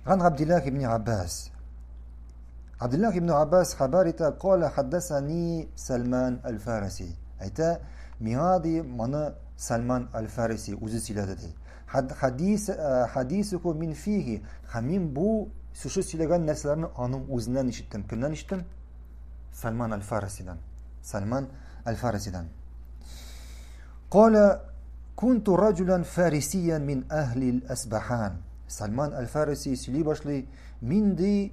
Ган Габдиллах ибн Аббас. Абдуллах ибн Аббас хәбәр итә, кала хаддасани Сальман аль-Фариси. Әйтә, миңа ди, моны Сальман аль-Фариси үзе сөйләде ди. Хадис э, хадисуху мин фихи. Һәм мин бу шушы сөйләгән нәрсәләрне аның үзеннән ишеттем. Кемнән ишеттем? Сальман аль-Фарисидан. Сальман аль-Фарисидан. Кала кунту раджулан фарисиян мин әһли әсбахан. Сальман аль-Фариси сөйли башлый. Мин ди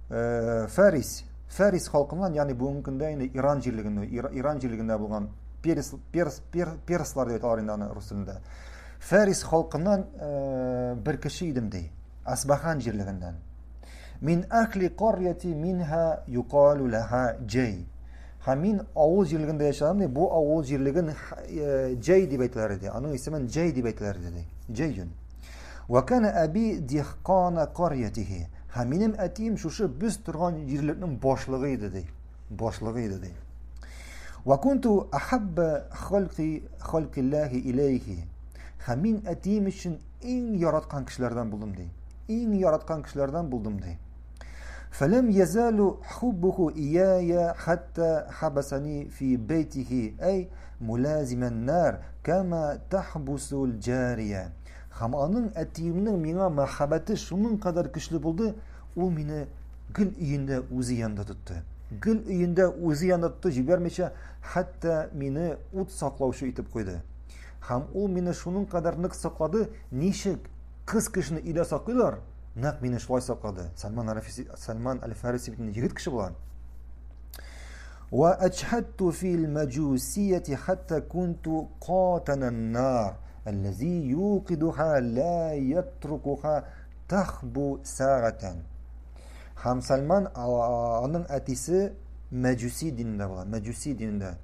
э, Фарис, Фарис халкыннан, ягъни бүгенге көндә инде Иран җирлегендә, Иран җирлегендә булган перс, перс, пер, перслар дип әйтәләр инде аны рус телендә. Фарис халкыннан э, бер кеше идем ди. Асбахан җирлегеннән. Мин әхли карьяти минха юкалу лаха җәй. Һәм мин авыл җирлегендә яшәдем ди. Бу авыл җирлеген э, җәй дип әйтәләр иде. Аның исемен җәй дип әйтәләр иде ди. Җәйюн. Ва кана әби дихкана карьятихи. Һәм минем әтием шушы без торган җирлекнең башлыгы иде ди. Башлыгы иде ди. Ва кунту ахабба халқи халқиллахи илейхи. Һәм мин әтием өчен иң яраткан кешеләрдән булдым ди. Иң яраткан кешеләрдән булдым ди. Фәләм язалу хуббуху ияя хатта хабасани фи бейтихи, әй мулазиман нар, кама тахбусул җария. Һәм аның әтиемнең миңа мәхәббәте шуның кадәр көчле булды, ул мине гел өендә үзе янында тотты. Гел өендә үзе янында тотты, җибәрмичә, хәтта мине ут саклаучы итеп куйды. Һәм ул мине шуның кадәр нык саклады, ничек кыз кешене өйдә саклыйлар, нәкъ мине шулай саклады. Сальман Аль-Фариси, Сальман Аль-Фариси бит егет кеше була. Ва ачхатту фил маджусияти хатта кунту катанан нар, аллази юқидуха ла ятрукуха тахбу сагатан. Һәм Сальман аның әтисе мәҗүси динендә була, мәҗүси динендә.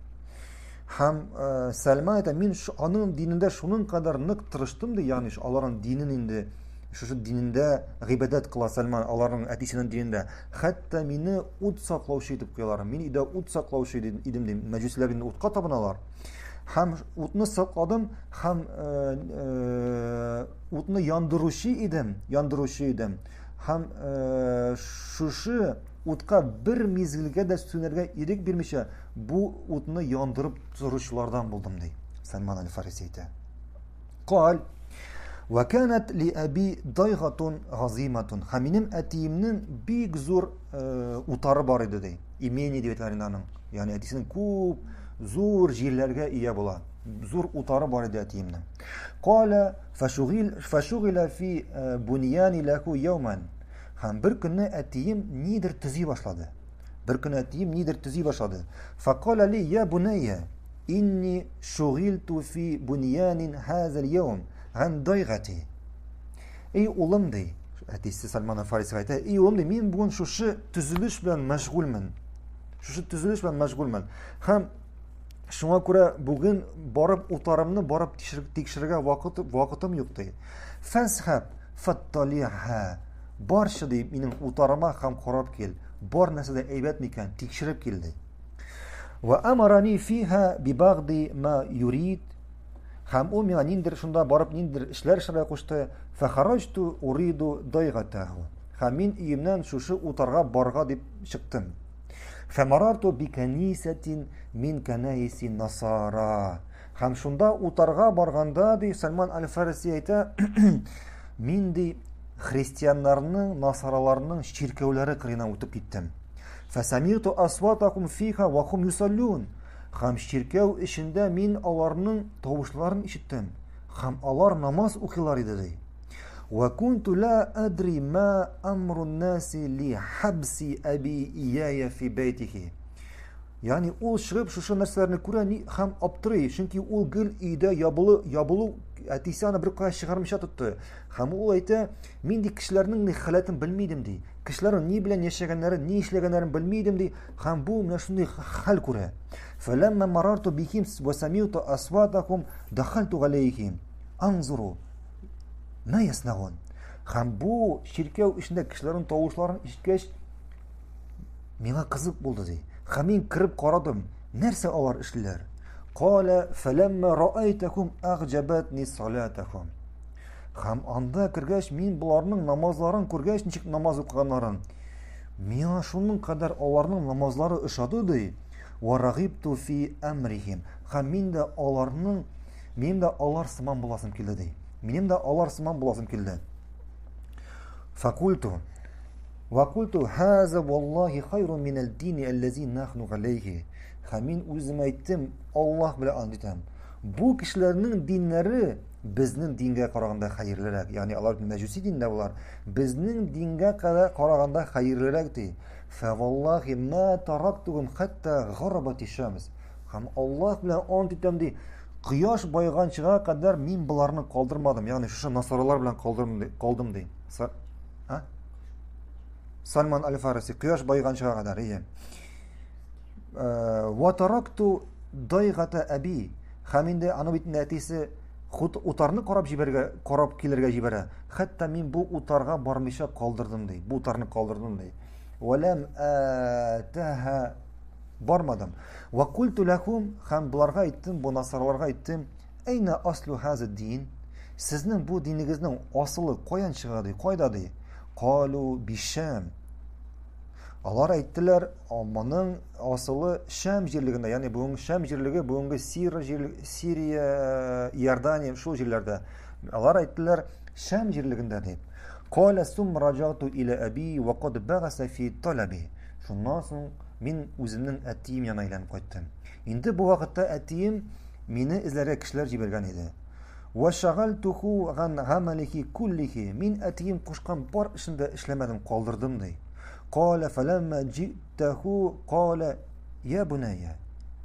Һәм э, Сәлман әйтә, мин аның динендә шуның кадәр нык тырыштым ди, ягъни аларның динен инде шушы динендә гыйбадәт кыла Сәлман, аларның әтисенең динендә. Хәтта мине ут саклаучы итеп куялар. Мин өйдә ут саклаучы идем дим. Мәҗүсиләр инде утка табыналар. Һәм утны сакладым, һәм э, э, утны яндыручы идем, яндыручы идем. Һәм э, шушы утка бер мизгелгә дә сүнәргә ирек бирмичә, бу утны яндырып торучылардан булдым, ди Сальман аль-Фариси әйтә. Кал, Ва канат ли аби дайгатун газиматун. Һәм минем әтиемнең бик зур э, утары бар иде ди. Имение дип әйтәләр инде аның. Ягъни әтисенең күп зур җирләргә ия була. Зур утары бар иде әтиемнең. Кала фашугил фашугила фи э, буньяни лаху яуман. Һәм бер көнне әтием нидер төзи башлады. Бер көнне әтием нидер төзи башлады. Факала ли я бунайя, инни шугилту фи буньянин хазал яум ган дайгати. Эй улым ди, әтисе Сальман Фарисига әйтә, эй улым ди, мин бүген шушы төзелеш белән мәшгульмен. Шушы төзелеш белән мәшгульмен. Һәм шуңа күрә бүген барып утарымны барып тикшерергә вакыт, вакытым юк ди. Фәсхаб фатталиха. Барчы ди, минем утарыма һәм карап кил. Бар нәрсә дә әйбәт микән, тикшереп кил ди. Ва амарани фиха бибагди ма юрид. Һәм ул миңа ниндер шунда барып ниндер эшләр эшләргә кушты. Фахараҗту уриду дайгатаху. Һәм мин өемнән шушы утарга барга дип чыктым. Фәмарарту бикәнисәтин мин кәнәиси насара. Һәм шунда утарга барганда, ди Сальман аль-Фариси әйтә, мин ди христианнарның, насараларның чиркәүләре кырыена үтеп киттем. Фәсамирту асватахум фиха ва хум юсаллун. Һәм чиркәү эчендә мин аларның тавышларын ишеттем. Һәм алар намаз укыйлар иде, ди. Ва кунту ла адри ма амру наси ли хабси аби ияя фи байтихи. Ягъни ул чыгып шушы нәрсәләрне күрә ни һәм аптырый, чөнки ул гел өйдә ябылу, ябылу әтисе аны бер кая чыгармыйча тотты. Һәм ул әйтә, мин ди кешеләрнең ни халәтен белми идем ди. Кешеләрнең ни белән яшәгәннәрен, ни эшләгәннәрен белми идем ди. Һәм бу менә шундый хәл күрә. Фәләмма марарту бихим ва самиуту асватахум дахальту галәйхим. Анзуру ма яснагун. Һәм бу чиркәү эчендә кешеләрнең тавышларын ишеткәч, Миңа кызык булды ди. Һәм мин кереп карадым, нәрсә алар эшлиләр. Кала фәләммә раайтахум агҗабатни салатахум. Һәм анда кергәч, мин боларның намазларын күргәч, ничек намаз укыганнарын, миңа шуның кадәр аларның намазлары ошады, ди. Ва рагибту фи әмрихим. Һәм мин дә аларның, минем дә алар сыман буласым килде, ди. Минем дә алар сыман буласым килде. Факульту Вакульту хаза валлахи хайрун минәл дини әлләзи нахну галәйхи. Һәм мин үзем әйттем, Аллаһ белән ант итәм. Бу кешеләрнең диннәре безнең дингә караганда хәерлерәк. Ягъни алар мәҗүси диндә болар. Безнең дингә караганда хәерлерәк ди. Фә валлахи ма тарактугум хатта гарабати шамс. Һәм Аллаһ белән ант итәм ди. Кояш байганчыга кадәр мин боларны калдырмадым. Ягъни шушы насаралар белән калдырдым ди. Калдым ди. А? Сальман аль-Фариси кояш байганчыга кадәр, ие. Э, ва таракту дайгата әби. Һәм инде аны бит инде әтисе худ утарны карап җибәргә, карап килергә җибәрә. Хәтта мин бу утарга бармыйча калдырдым ди. Бу утарны калдырдым ди. Валам атаха бармадым. Ва культу лахум һәм боларга әйттем, бу насараларга әйттем, Әйнә аслу хаза дин? Сезнең бу динегезнең асылы каян чыга ди? Кайда ди? Калу бишәм. Алар әйттеләр, моның асылы Шәм җирлегендә, ягъни бүгенге Шәм җирлеге, бүгенге Сирия, җирлеге, Сирия, Иордания, шул җирләрдә. Алар әйттеләр, Шәм җирлегендә дип. Каля сум раджату иля әби ва кад багаса фи талаби. Шуннан соң мин үземнең әтием янына әйләнеп кайттым. Инде бу вакытта әтием мине эзләргә кешеләр җибәргән иде. Ва шагальтуху ган гамалихи куллихи. Мин әтием кушкан бар эшен дә эшләмәдем, калдырдым ди. Каля фәләммә җиттәху каля я бунайя.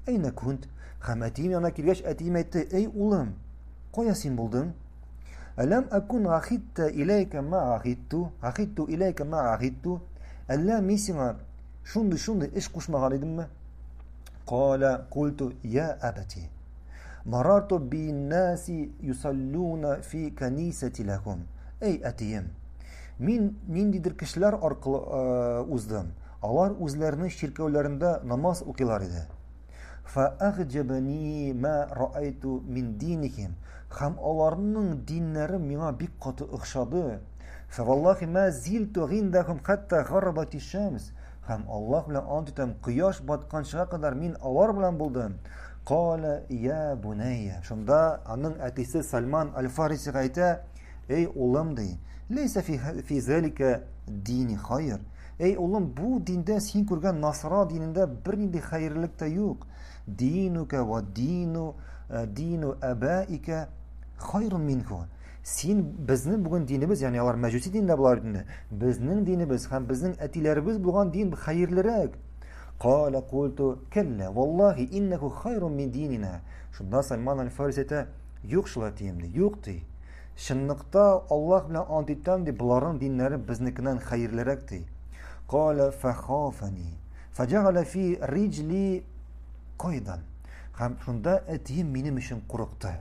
Әйнә кунт? Һәм әтием янына килгәч, әтием әйтте: "Эй улым, кая син булдың?" Әләм акун ахитта иләйкә ма ахитту, ахитту иләйкә ма ахитту. Әллә мин сиңа шундый-шундый эш кушмаган идемме? Каля культу я абати. Марарту биннаси юсаллуна фи канисати лахум. Эй, әтием, мин ниндидер кешеләр аркылы э, уздым. Алар үзләренең чиркәүләрендә намаз укыйлар иде. Фәәгъҗәбәни ма раайту мин динихим. Һәм аларның диннәре миңа бик каты охшады. Фәваллахи ма зилту гиндахум хатта гарабати шамс. Һәм Аллаһ белән ант итәм, кояш батканчыга кадәр мин алар белән булдым. Кала я бунайя. Шунда аның әтисе Сальман аль-Фарисига әйтә, эй улым ди, лейса фи, фи залика дини хайр. Эй улым, бу диндә син күргән Насра динендә бернинди хәерлелек тә юк. Динука ва дину э, дину абаика хайрун минху. Син безнең бүген динебез, ягъни алар мәҗүси динендә булар инде. Безнең динебез һәм безнең әтиләребез булган дин хәерлерәк. Кала культу кәллә валлахи иннәху хайрун мин динина. Шунда Сальман аль-Фарис әйтә, юк шул әтием ди, юк ди. Чынлыкта Аллаһ белән ант итәм ди, боларның диннәре безнекеннән хәерлерәк ди. Кала фахафани. Фаҗагаля фи риҗли кайдан. Һәм шунда әтием минем өчен курыкты.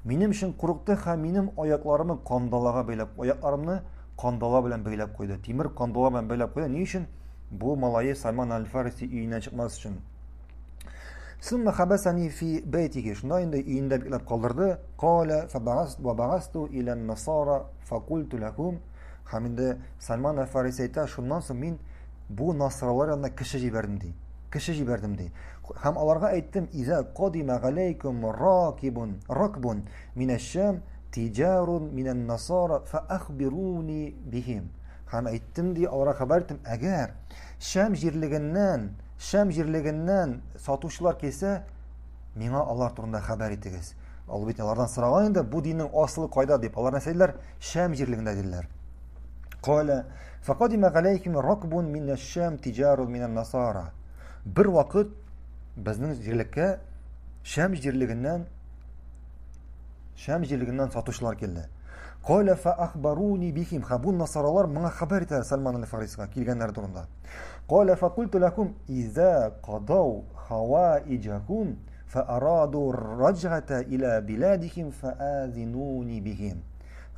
Минем өчен курыкты һәм минем аякларымны кандалага бәйләп, аякларымны кандала белән бәйләп куйды. Тимер кандала белән бәйләп куйды. Ни өчен? Бу малае Сальман аль-Фариси өеннән чыкмас өчен. Сумма хабасани фи бәйтихи. Шунда инде өендә бикләп калдырды. Каля фабагасту иля насара факульту лахум. Һәм инде Сальман аль-Фариси әйтә, шуннан соң мин бу насралар янына кеше җибәрдем ди. Кеше җибәрдем ди. Һәм аларга әйттем, иза кадима галәйкум ракибун, ракбун минәш-шам тиҗарун минән насара фа ахбируни бихим. Һәм әйттем ди, аларга хәбәр иттем, әгәр Шәм җирлегеннән, Шәм җирлегеннән сатучылар килсә, миңа алар турында хәбәр итегез. Ул бит алардан сораган инде, бу диннең асылы кайда дип. Алар нәрсә диделәр? Шәм җирлегендә диделәр. Каля, факадима галәйхим ракбун минәш-шам тиҗарун минән насара. Бер вакыт безнең җирлеккә Шәм җирлегеннән Шәм җирлегеннән сатучылар килде. Каля фа ахбаруни бихим. Ха бу насаралар моңа хәбәр итә Сальман аль-Фарисига килгәннәр турында. Каля фа культу лахум иза кадау хаваиджахум фа араду раджата иля биладихим фа азинуни бихим.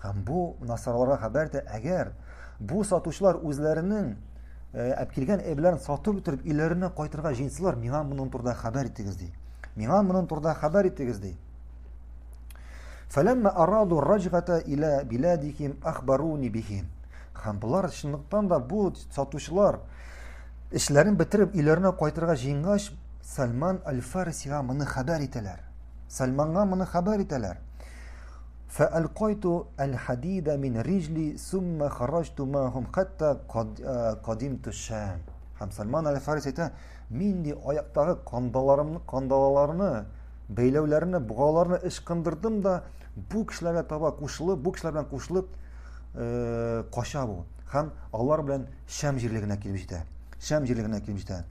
Һәм бу насараларга хәбәр итә, әгәр бу сатучылар үзләренең әп килгән әйберләрен сатып бетереп өйләренә кайтырга җыенсалар, миңа моның турында хәбәр итегез ди. Миңа моның турында хәбәр итегез ди. Фәләммә араду раҗгата иля биладихим ахбаруни бихи. Һәм болар чынлыктан да бу сатучылар эшләрен бетереп өйләренә кайтырга җыенгач, Сальман аль-Фарисига моны хәбәр итәләр. Сальманга моны хәбәр итәләр. فألقيت الحديد من رجلي ثم خرجت معهم حتى قدمت الشام. Һәм Сальман аль-Фарис әйтә, мин ди аяктагы кандаларымны, кандалаларны, бәйләүләрне, богауларны ычкындырдым да, бу кешеләргә таба кушылып, бу кешеләр белән кушылып, э, кача бу. Һәм алар белән Шәм җирлегенә килеп җитә. Шәм җирлегенә килеп җитә.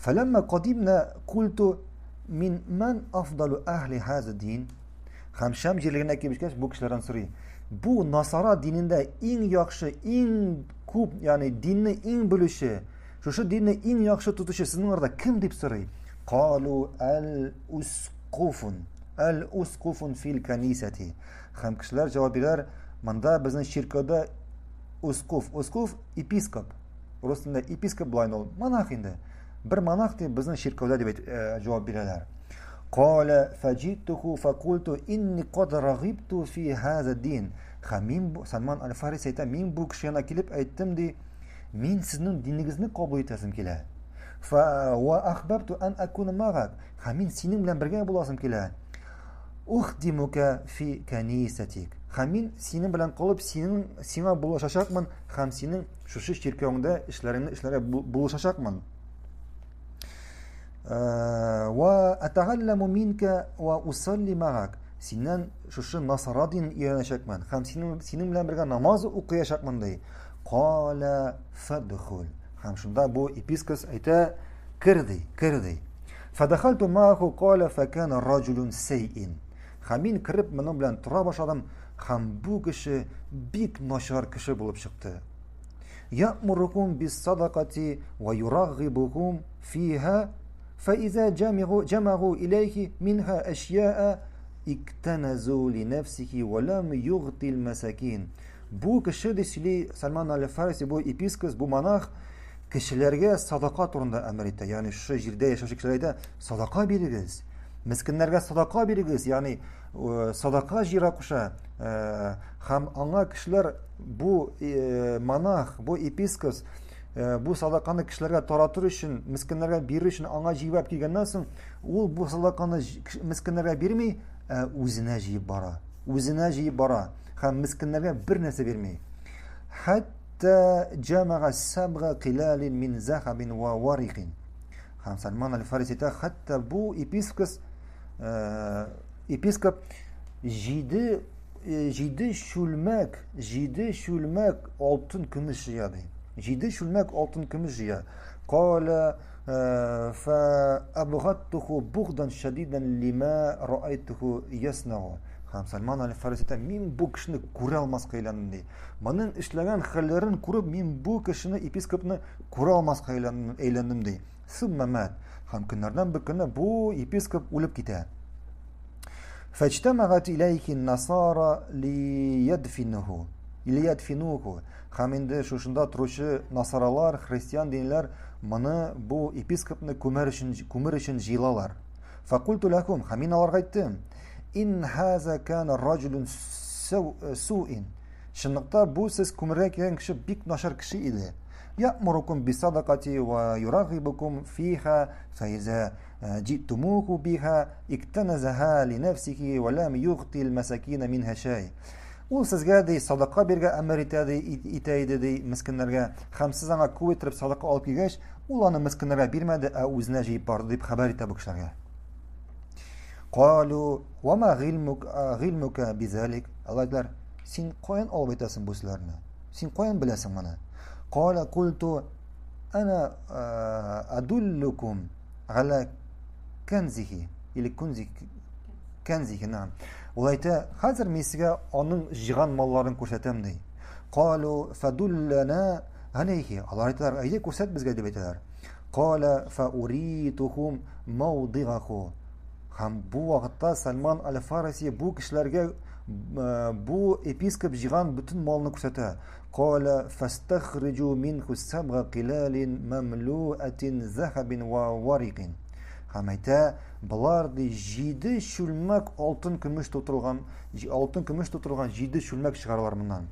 Фәләммә кадимна культу мин ман афдалу ахли хаза дин. Һәм Шәм җирлегенә килеп җиткәч, бу кешеләрдән сорый. Бу насара динендә иң яхшы, иң күп, ягъни динне иң белүче, шушы динне иң яхшы тотучы сезнең арада кем дип сорый? Калу әл ускуфун. Әл ускуфун фил канисәти. Һәм кешеләр җавап бирәләр, монда безнең чиркәүдә ускуф. Ускуф епископ. Рус телендә епископ була инде ул, монах инде. Бер монах дип безнең чиркәүдә дип э, җавап бирәләр. Кала фаҗиттуху факульту инни кад рагибту фи хаза дин. Һәм мин Сальман аль-Фарис әйтә, мин бу кеше янына килеп әйттем ди, мин сезнең динегезне кабул итәсем килә. Фа ва ахбабту ан акуна магак. Һәм мин синең белән бергә буласым килә. Ухдимука фи канисатик. Һәм мин синең белән калып, синең сиңа булышачакмын һәм синең шушы чиркәвеңдә эшләреңне эшләргә булышачакмын. Э, ва атагалламу минка ва усалли магак. Синнән шушы насара динен өйрәнәчәкмен һәм синең синең белән бергә намаз укыячакмын ди. Кала фадхул. Һәм шунда бу епископ әйтә, кер ди, кер ди. Фадахальту мааху кала факана раджулун сейин. Һәм мин кереп моның белән тора башладым, һәм бу кеше бик начар кеше булып чыкты. Я'мурукум бис садакати ва юраггибукум фиха фаиза джамигу джамагу илейхи минха ашьяа иктаназу ли нәфсихи ва лам югтил масакин. Бу кеше ди сөйли Сальман аль-Фариси, бу епископ, бу монах кешеләргә садака турында әмер итә. Ягъни шушы җирдә яшәүче кешеләргә әйтә, садака бирегез. Мескеннәргә садака бирегез, ягъни э, садака җыйра куша. Э, һәм аңа кешеләр бу э, монах, бу епископ бу садаканы кешеләргә таратыр өчен, мескеннәргә бирер өчен аңа җыйбап килгәннән соң, ул бу садаканы мескеннәргә бирми, ә үзенә җыеп бара. Үзенә җыеп бара һәм мескеннәргә бер нәрсә бирми. Хәтта җамага сабга килалин мин захабин ва варикин. Һәм Сальман аль-Фариси әйтә, хәтта бу епископ, э, епископ җиде э, җиде чүлмәк, җиде чүлмәк алтын көмеш җыя ди. Җиде чүлмәк алтын көмеш җыя. Кала э, фа абгаттуху бугдан шадидан лима раайтуху яснау. Һәм Сальман аль-Фариси әйтә, мин бу кешене күрә алмаска әйләндем ди. Моның эшләгән хәлләрен күреп, мин бу кешене, епископны күрә алмаска әйләндем ди. Сумма мат. Һәм көннәрдән бер көнне бу епископ үлеп китә. Фәҗтәмәгат иләйхи насара лиядфинуху. Лиядфинуху. Һәм инде шушында торучы насаралар, христиан динләр моны бу епископны күмәр өчен күмер өчен җыелалар. Факульту ләхум, һәм мин аларга әйттем: Ин хаза кана раҗулун суин. Чынлыкта бу сез күмергә килгән кеше бик начар кеше иде. Я'мурукум бисадакати ва юрагибукум фиха фаиза э, җиттумуху биха иктаназаха ли нәфсихи ва лам югтил масакина минха шай. Ул сезгә ди садака биргә әмер итә ди итә иде ди мескеннәргә. Һәм сез аңа күп итеп садака алып килгәч, ул аны мескеннәргә бирмәде, ә үзенә җыеп барды дип хәбәр итә бу кешеләргә. Калу Вама гыйльмука бизалик. Алар әйтәләр, син каян алып әйтәсең бу сүзләрне? Син каян беләсең моны? Кала культу ана адуллукум гала кәнзихи или кунзи кәнзихи нам. Ул әйтә, хәзер мин сезгә аның җыйган малларын күрсәтәм ди. Калу фадуллана алейхи. Алар әйтәләр, әйдә күрсәт безгә дип әйтәләр. Кала фауритухум маудигаху. Һәм бу вакытта Сальман аль-Фараси бу кешеләргә э, бу епископ җыйган бөтен малны күрсәтә. Кала фастахриджу минху сабга килалин мамлуатин захабин ва варикин. Һәм әйтә, болар ди җиде чүлмәк алтын көмеш тутырылган, алтын көмеш тутырылган җиде чүлмәк чыгаралар моннан.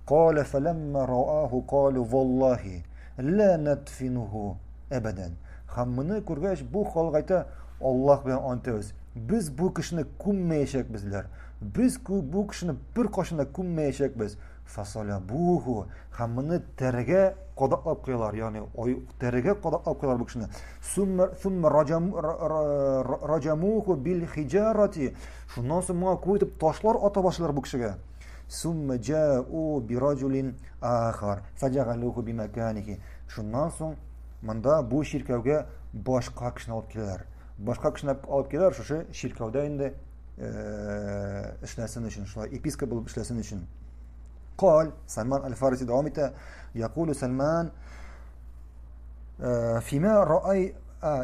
Калә фәләммә рааху калу валлахи ла надфинуху әбәдән. Һәм моны күргәч, бу халык әйтә, Аллаһ белән ант итәбез, без бу кешене күммәячәкбезләр. Без бу кешене беркайчан да күммәячәкбез. Фасалябуху һәм моны тәрегә кадаклап куялар, ягъни ой, тәрегә кадаклап куялар бу кешене. Сумма сумма раджам раджамуху бил хиҗарати. Шуннан соң моңа күп итеп ташлар ата башлыйлар бу кешегә. Сумма җа'у бираҗулин ахар фаҗагалуху бимаканихи. Шуннан соң монда бу чиркәүгә башка кешене алып киләләр. Башка кешене алып киләләр, шушы чиркәүдә инде эшләсен өчен, шулай епископ булып эшләсен өчен. Кал, Сальман аль-Фариси дәвам итә. Якулу Сальман фима раай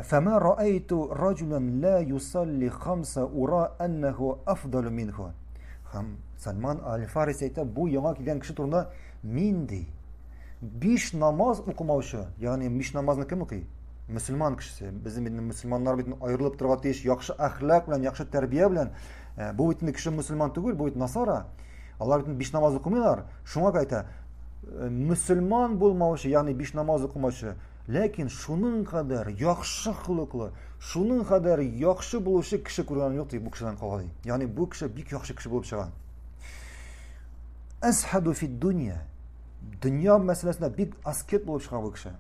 фама раайту раджулан ла юсалли хамса ура аннаху афдалу минху. Һәм Сальман аль-Фариси әйтә, бу яңа килгән кеше турында мин ди. Биш намаз укымаучы, ягъни биш намазны кем укый? Мөселман кешесе. Безнең бит мөселманнар бит аерылып торырга тиеш яхшы әхлак белән, яхшы тәрбия белән. Э, бу бит кеше мөселман түгел, бу бит насара. Алар бит биш намаз укымыйлар. Шуңа әйтә, э, мөселман булмаучы, ягъни биш намаз укымаучы, ләкин шуның кадәр яхшы холыклы, шуның кадәр яхшы булучы кеше күргәнем юк ди бу кешедән кала ди. Ягъни бу кеше бик яхшы кеше булып чыга. Әсхаду фид дөнья. Дөнья мәсьәләсендә бик аскет булып чыга бу кеше.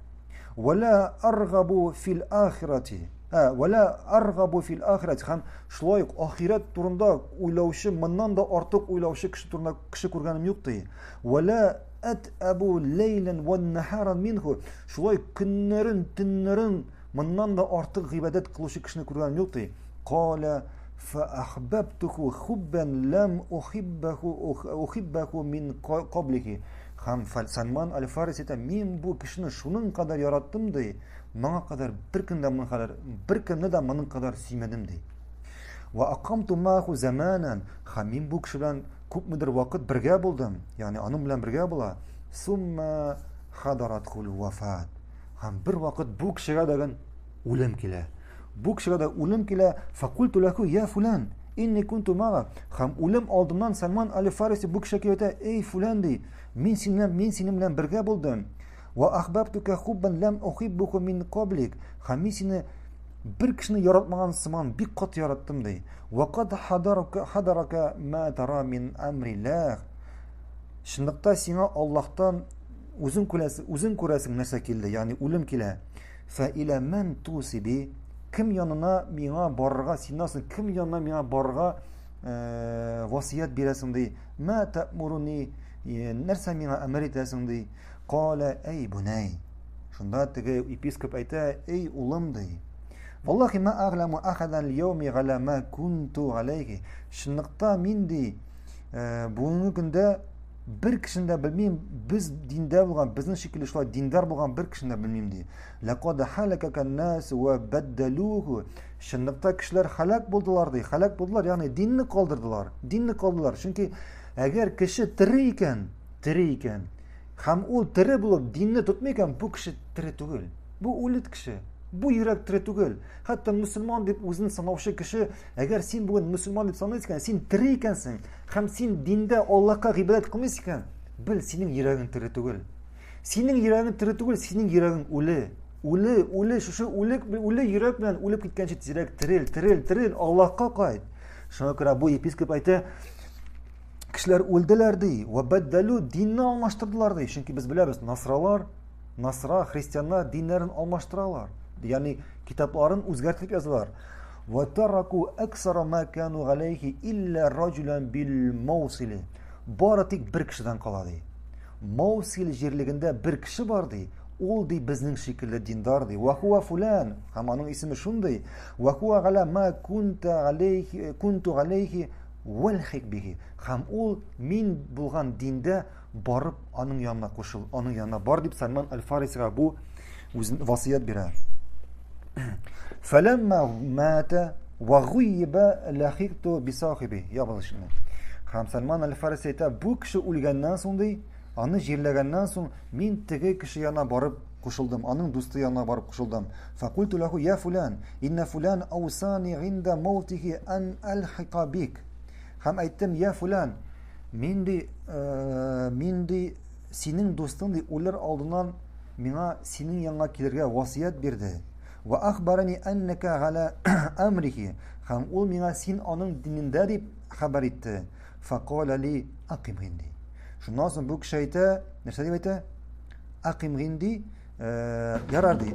Вәлә аргабу фил ахирати. Ә, вәлә аргабу фил ахирати. Һәм шулай ук ахирәт турында уйлаучы, моннан да артык уйлаучы кеше турында кеше күргәнем юк ди. Вәлә әт әбу ләйлән вә нахаран минху. Шулай көннәрен, төннәрен моннан да артык гыйбадәт кылучы кешене күргәнем юк ди. Каля фәахбәбтуху хуббан ләм ухиббаху ухиббаху мин каблихи. Һәм Сальман аль-Фариси әйтә, мин бу кешене шуның кадәр яраттым ди, моңа кадәр беркем дә моның кадәр беркемне дә моның кадәр сөймәдем ди. Ва акамту маху заманан, һәм мин бу кеше белән күпмедер вакыт бергә булдым, ягъни аның белән бергә була. Сумма хадаратхул вафат. Һәм бер вакыт бу кешегә дә үлем килә. Бу кешегә дә үлем килә. Факульту ләху я фулан, инни кунту мага. Һәм үлем алдыннан Сальман аль-Фариси бу кешегә килеп әйтә, эй фулан ди, мин синең мин синең белән бергә булдым. Ва ахбабтука хуббан лам ухиббука мин каблик. Һәм мин сине бер кешене яратмаган сыман бик каты яраттым ди. Ва кад хадарака хадарака ма тара мин амриллах. Чынлыкта сиңа Аллаһтан үзең күрәсең, үзең күрәсең нәрсә килде, ягъни үлем килә. Фә илә мән туси би, кем янына миңа барырга, синнән соң кем янына миңа барырга э, васыять бирәсең ди. Мә тәмуруни, э, нәрсә миңа әмер итәсең ди. Калә әй бунәй. Шунда теге епископ әйтә, эй улым ди. Валлахи ма агламу ахадан яуми галя ма кунту алейхи. Чынлыкта мин ди, э, бүгенге көндә Бер кешене дә белмим, без диндә булган, безнең шикелле шулай диндар булган бер кешене дә белмим ди. Ләкад халакака нас ва баддалуху. Чынлыкта кешеләр халак булдылар ди. Халак булдылар, ягъни динне калдырдылар. Динне калдылар. Чөнки әгәр кеше тере икән, тере икән, һәм ул тере булып динне тотмый икән, бу кеше тере түгел. Бу үле кеше. Бу йөрәк тере түгел. Хәтта мөселман дип үзен санаучы кеше, әгәр син бүген мөселман дип саныйсың икән, син тере икәнсең, Һәм син диндә Аллаһка гыйбадәт кылмыйсың икән, бел, синең йөрәгең тере түгел. Синең йөрәгең тере түгел, синең йөрәгең үле. Үле, үле, шушы үлек, үле йөрәк белән үлеп киткәнче тизрәк терел, терел, терел, Аллаһка кайт. Шуңа күрә бу епископ әйтә, кешеләр үлделәр ди, ва бәддәлү динне алмаштырдылар ди. Чөнки без беләбез, насралар, насра, христианнар диннәрен алмаштыралар. Ягъни китапларын үзгәртеп язалар. Ва тараку аксара ма кану галәйхи илля раҗулан бил Маусили. Бары тик бер кешедән кала ди. Маусил җирлегендә бер кеше бар ди. Ул ди безнең шикелле диндар ди. Ва хуа фулан. Һәм аның исеме шундый. Ва хуа галя ма кунта галәйхи кунту галәйхи валхик бихи. Һәм ул мин булган диндә барып аның янына кушыл, аның янына бар дип Сальман аль-Фарисига бу үзен васыять бирә. Фәләммә мата ва гуйиба лахикту бисахиби. Ябыл шуны. Һәм Сальман аль-Фариси әйтә, бу кеше үлгәннән соң ди, аны җирләгәннән соң мин теге кеше янына барып кушылдым, аның дусты янына барып кушылдым. Факульту лаху я фулан, инна фулан аусани гинда маутихи ан альхика бик. Һәм әйттем, я фулан, мин ди, мин ди, синең дустың ди, үлер алдыннан миңа синең янга килергә васыять бирде. Ва ахбарани аннака гала амрихи. Һәм ул миңа син аның динендә дип хәбәр итте. Факала ли аким гинди. Шуннан соң бу кеше әйтә, нәрсә дип әйтә? Аким гинди, ярар ди,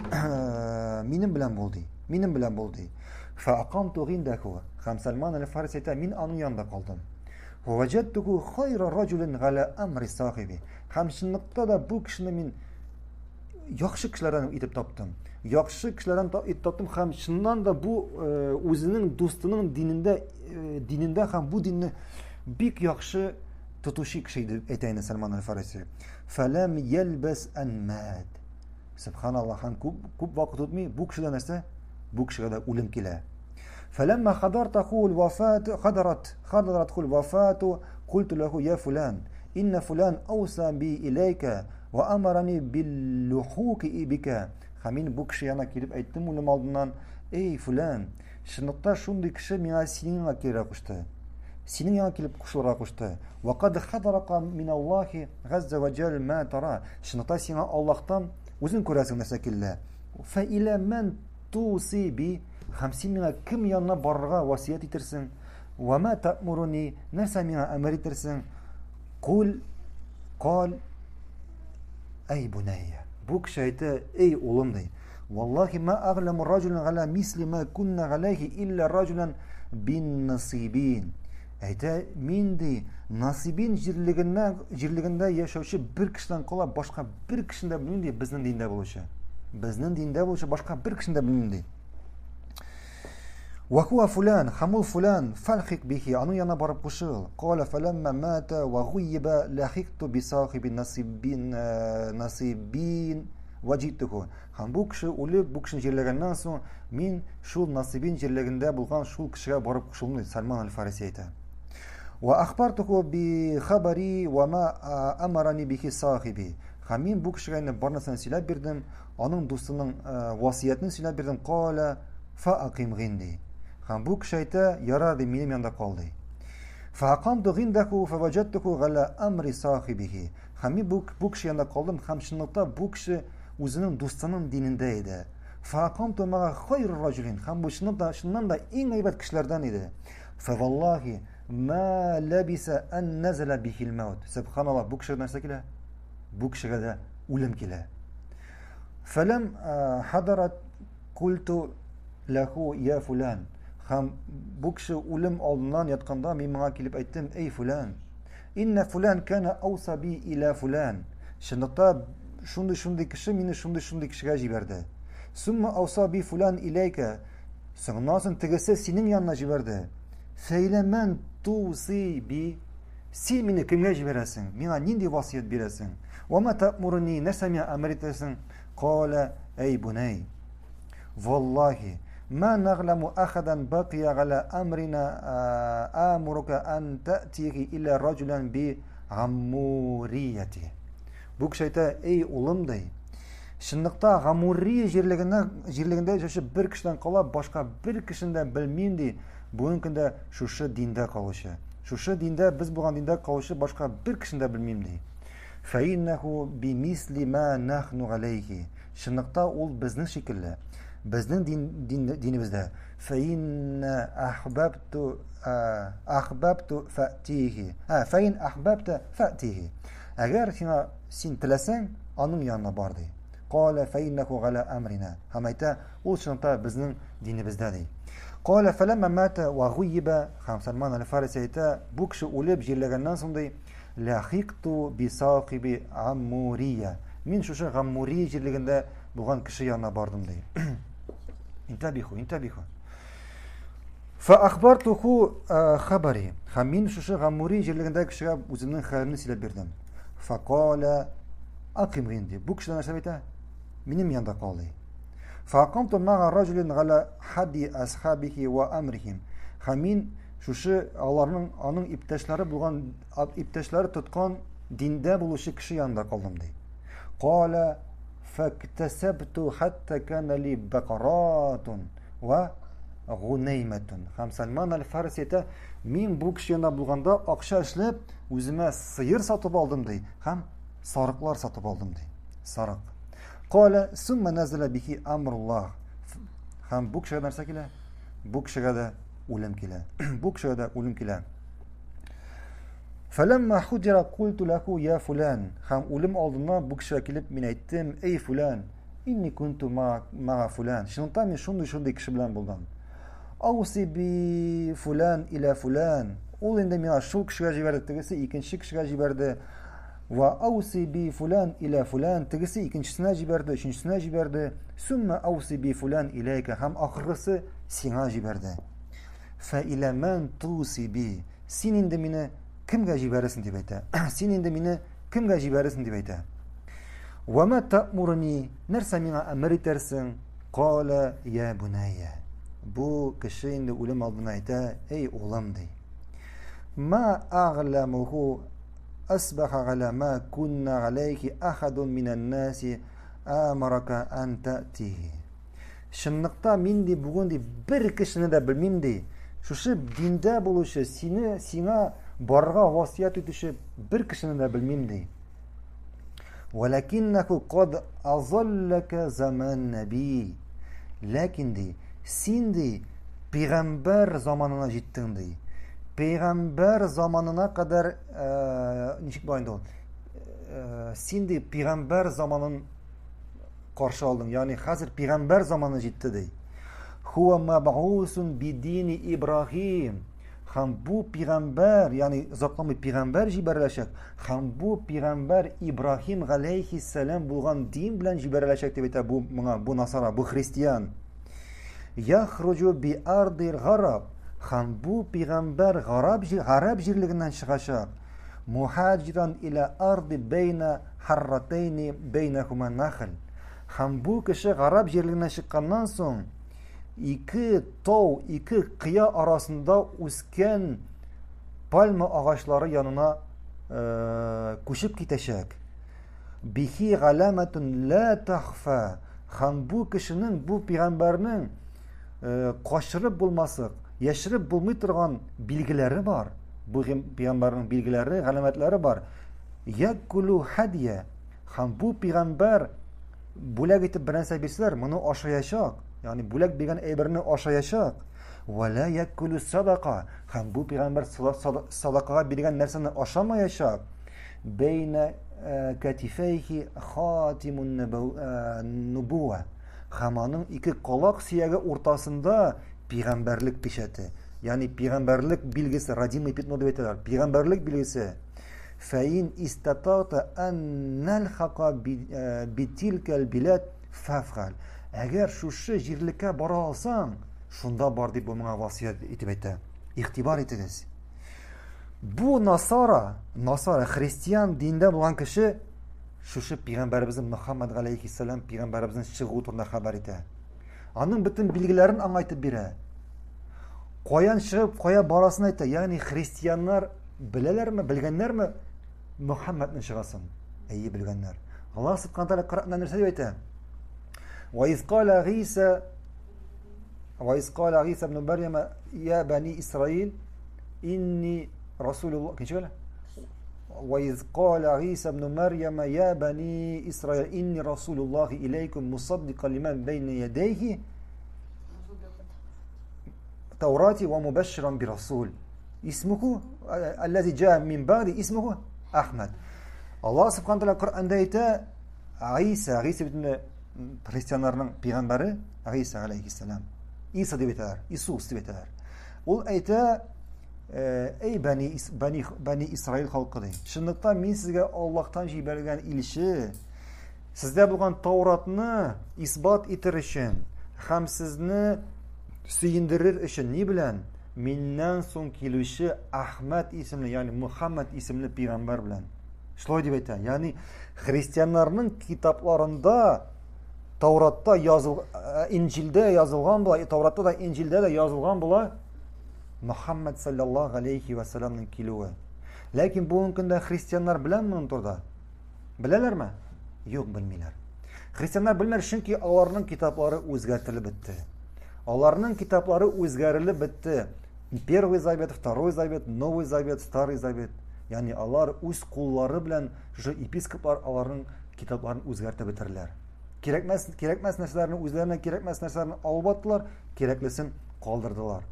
минем белән бул ди. Минем белән бул ди. Фа акамту гиндаху. Һәм Сальман аль-Фарси әйтә, мин аның янында калдым. Ваҗәттуху хайра раҗулин гала амри сахиби. Һәм чынлыкта да бу кешене мин яхшы кешеләрдән итеп таптым. Яхшы кешеләрдән итеп таптым һәм чыннан да бу үзенең дустының динендә динендә һәм бу динне бик яхшы тотучы кеше иде, әйтә инде Сальман аль-Фариси. Фәләм ялбас ан мат. Субханаллах, һәм күп, күп вакыт үтми, бу кешедә нәрсә? Бу кешегә дә үлем килә. Фәләмма хадаратхул вафату хадарат хадаратхул вафату культу лаху я фулан инна фулан ауса би иләйкә ва амарани биллухуки бика. Һәм мин бу кеше янына килеп әйттем үлем алдыннан, эй фулан, чынлыкта шундый кеше миңа синең янга килергә кушты. Синең янга килеп кушылырга кушты. Ва кад хадарака миналлахи газза ва җәл ма тара. Чынлыкта сиңа Аллаһтан үзең күрәсең нәрсә килде. Фә илә мән туси би, һәм син миңа кем янына барырга васыять итерсең? Ва ма та'муруни, нәрсә миңа әмер итерсең? Кул кал әй бунайя. Бу кеше әйтә, эй улым ди. Валлахи ма агламу раҗулан гала мисли ма кунна галәйхи илля раҗулан бин насибин. Әйтә, мин ди, Насибин җирлегеннән җирлегендә яшәүче бер кешедән кала башка бер кешене дә белмим ди, безнең диндә булучы. Безнең диндә булучы башка бер кешене дә белмим ди. Ва хуа фулан, һәм ул фулан, фалхик бихи, аның янына барып кушыл. Кала фәләммә мата ва гуйиба лахикту би сахиби насибин насибин ваҗиттуху. Һәм бу кеше үлеп, бу кешене җирләгәннән соң, мин шул Насибин җирлегендә булган шул кешегә барып кушылдым, дип Сальман аль-Фариси әйтә. Ва ахбартуху би хабари ва ма амарани бихи сахиби. Һәм мин бу кешегә инде бар нәрсәне сөйләп бирдем, аның дустының васыятен сөйләп бирдем. Кала фа аким гинди. Һәм бу кеше әйтә, ярар ди, минем янда кал ди. Фа акамту гиндаху фа ваҗадтуху гала амри сахибихи. Һәм мин бу, бу кеше янында калдым, һәм чынлыкта бу кеше үзенең дустының динендә иде. Факамту мага хайр раҗулин. Һәм бу чынлап да, чыннан да иң әйбәт кешеләрдән иде. Фаваллахи ма лабиса ан назала бихил маут. Субханаллах, бу кешегә нәрсә килә? Бу кешегә дә үлем килә. Фәләм хадарат культу ләху я фулан. Һәм бу кеше үлем алдыннан ятканда мин моңа килеп әйттем, эй фулан, Инна фулан кана ауса би иля фулан. Чынлыкта шундый-шундый кеше мине шундый-шундый кешегә җибәрде. Сумма ауса би фулан иләйкә. Соңыннан соң тегесе синең янына җибәрде. Фәйләмән туси би. Син мине кемгә җибәрәсең? Миңа нинди васыять бирәсең? Вама та'муруни, нәрсә миңа әмер итәсең? Кала, әй бунай. Валлахи, ма нагъламу ахадан бакия гала амрина амурука ан та'тиги илля раджулан би гаммурияти. Бу кеше әйтә, эй улым ди, чынлыкта Гамурия җирлегенә җирлегендә яшәүче бер кешедән кала башка бер кешене дә белмим ди. Бүгенге көндә шушы диндә калучы. Шушы диндә без булган диндә калучы башка бер кешене дә белмим ди. Фәиннәху бимисли ма нахну галәйхи. Чынлыкта ул безнең шикелле. Безнең дин, дин, динебездә фәиннә ахбабту ахбабту фәтихи. Ә, фәин ахбабта фәтихи. Әгәр сиңа син теләсәң, аның янына бар ди. Кала фәиннәху галя амрина. Һәм әйтә, ул чынлыкта безнең динебездә ди. Кала фәләммә мата ва гуйиба. Һәм Сальман аль-Фариси әйтә, бу кеше үлеп җирләгәннән соң ди, Ләхикту бисакиби Аммурия. Мин шушы Гаммурия җирлегендә булган кеше янына бардым ди. Интабиху, интабиху. Фа ахбартуху э, хабари. Һәм мин шушы Гаммурия җирлегендә кешегә үземнең хәлемне сөйләп бирдем. Факала аким гинди. Бу кеше нәрсә әйтә? Минем янда кал ди. Факамту мага раҗулин гала хади асхабихи ва амрихим. Һәм мин шушы аларның аның иптәшләре булган иптәшләре тоткан диндә булучы кеше янында калдым ди. Кала Фәктәсәбту хәтта кана ли бакаратун ва гунәймәтун. Һәм Сальман аль-Фарси әйтә, мин бу кеше янында булганда акча эшләп, үземә сыер сатып алдым ди һәм сарыклар сатып алдым ди. Сарык. Кала сумма назала бихи амруллах. Һәм бу кешегә нәрсә килә? Бу кешегә дә үлем килә. Бу кешегә дә үлем килә. Фәләммә худира культу ләху я фулән. Һәм үлем алдыннан бу кешегә килеп мин әйттем, эй фулән, инни кунту мага фулән. Чынлыкта мин шундый-шундый кеше белән булдым. Ауси би фулән иля фулән. Ул инде миңа шул кешегә җибәрде, тегесе икенче кешегә җибәрде. Ва ауси би фулән иля фулән, тегесе икенчесенә җибәрде, өченчесенә җибәрде. Сумма ауси би фулән иләйкә һәм ахыргысы сиңа җибәрде. Фә илә мән туси би. Син инде мине кемгә җибәрерсең дип әйтә. Син инде мине кемгә җибәрерсең дип әйтә. Вама та'мурни, нәрсә миңа әмер итәрсең? Кала я бунайя. Бу кеше инде үлем алдына әйтә, эй улым ди. Ма агламуху асбаха гала ма кунна алейхи ахадун минан наси амарака ан татихи. Чынлыкта мин ди бүген ди бер кешене дә белмим ди. Шушы диндә булучы, сине сиңа барырга васыять итүче бер кешене дә белмим ди. Валакиннаху кад азаллака заман наби. Ләкин ди, син ди пәйгамбәр заманына җиттең ди. Пәйгамбәр заманына кадәр э, ничек була инде ул? Э, син ди пәйгамбәр заманын каршы алдың. Ягъни хәзер пәйгамбәр заманы җитте ди. Хуа мабгусун бидини Ибраһим. Һәм бу пәйгамбәр, ягъни озакламый пәйгамбәр җибәреләчәк. Һәм бу пәйгамбәр Ибраһим галәйһиссәлам булган дин белән җибәреләчәк дип әйтә бу моңа бу насара, бу христиан. Яхруҗу би ардил гараб. Һәм бу пәйгамбәр гараб гарәп җирлегеннән чыгачак. Мухаҗиран иля арди бейна харратейни бейнахума нахл. Һәм бу кеше гарәп җирлегеннән чыкканнан соң ике тау, ике кыя арасында үскән пальма агачлары янына э, күчеп китәчәк. Бихи галәмәтун ла тахфа. Һәм бу кешенең, бу пәйгамбәрнең э, качырып булмасык, яшереп булмый торган билгеләре бар. Бу пәйгамбәрнең билгеләре, галәмәтләре бар. Якулу хадия. Һәм бу пәйгамбәр бүләк итеп бер нәрсә бирсәләр, моны ашаячак. Ягъни бүләк биргән әйберне ашаячак. Вала якулу садака. Һәм бу пәйгамбәр садакага биргән нәрсәне ашамаячак. Бәйнә э, катифәйхи хатимун э, нубуа. Һәм аның ике колак сөяге уртасында пәйгамбәрлек печате. Ягъни пәйгамбәрлек билгесе, родимый пятно дип әйтәләр. Пәйгамбәрлек билгесе. Фәин истатата ан нальхака э, битилкәл биләт фәфгаль. Әгәр шушы җирлеккә бара алсаң, шунда бар дип бу моңа васыять итеп әйтә. Игътибар итегез. Бу насара, насара христиан динендә булган кеше шушы пәйгамбәребезнең Мөхәммәд галәйһиссәлам пәйгамбәребезнең чыгуы турында хәбәр итә. Аның бөтен билгеләрен аңа әйтеп бирә. Каян чыгып, кая барасын әйтә. Ягъни христианнар беләләрме, белгәннәрме Мөхәммәднең чыгасын? Әйе, белгәннәр. Аллаһ субхана тааля Коръәндә нәрсә дип әйтә? Ва из кала Гиса Ва из кала Гиса ибн Марьяма я бани Исраил инни расулуллах. Ничек әле? وإذ قال عيسى ابن مريم يا بني إسرائيل إني رسول الله إليكم مصدقا لمن بين يديه توراة ومبشرا برسول اسمه الذي جاء من بعد اسمه أحمد الله سبحانه وتعالى Коръәндә әйтә Гыйса, Гыйса бит христианнарның пәйгамбәре Гыйса алейхиссалам. Иса дип әйтәләр, Иисус дип әйтәләр. Ул әйтә, Эй, бәни, бәни, бәни Исраил халкы ди. Чынлыкта мин сезгә Аллаһтан җибәрелгән илче, сездә булган Тауратны исбат итер өчен һәм сезне сөендерер өчен ни белән? Миннән соң килүче Ахмәд исемле, ягъни Мухаммад исемле пәйгамбәр белән. Шулай дип әйтә. Ягъни христианнарның китапларында Тауратта языл, Инҗилдә язылган була, Тауратта да, Инҗилдә дә язылган була. Мөхәммәд саллаллаһу алейхи ва салламның килүе. Ләкин бүгенге көндә христианнар беләме моның турыда? Беләләрме? Юк, белмиләр. Христианнар белмәр, чөнки аларның китаплары үзгәртелеп бетте. Аларның китаплары үзгәрелеп бетте. Первый завет, второй завет, новый завет, старый завет. Ягъни алар үз куллары белән шушы епископлар аларның китапларын үзгәртеп бетерделәр. Кирәкмәс, кирәкмәс нәрсәләрне үзләренә кирәкмәс нәрсәләрне алып аттылар, кирәклесен калдырдылар.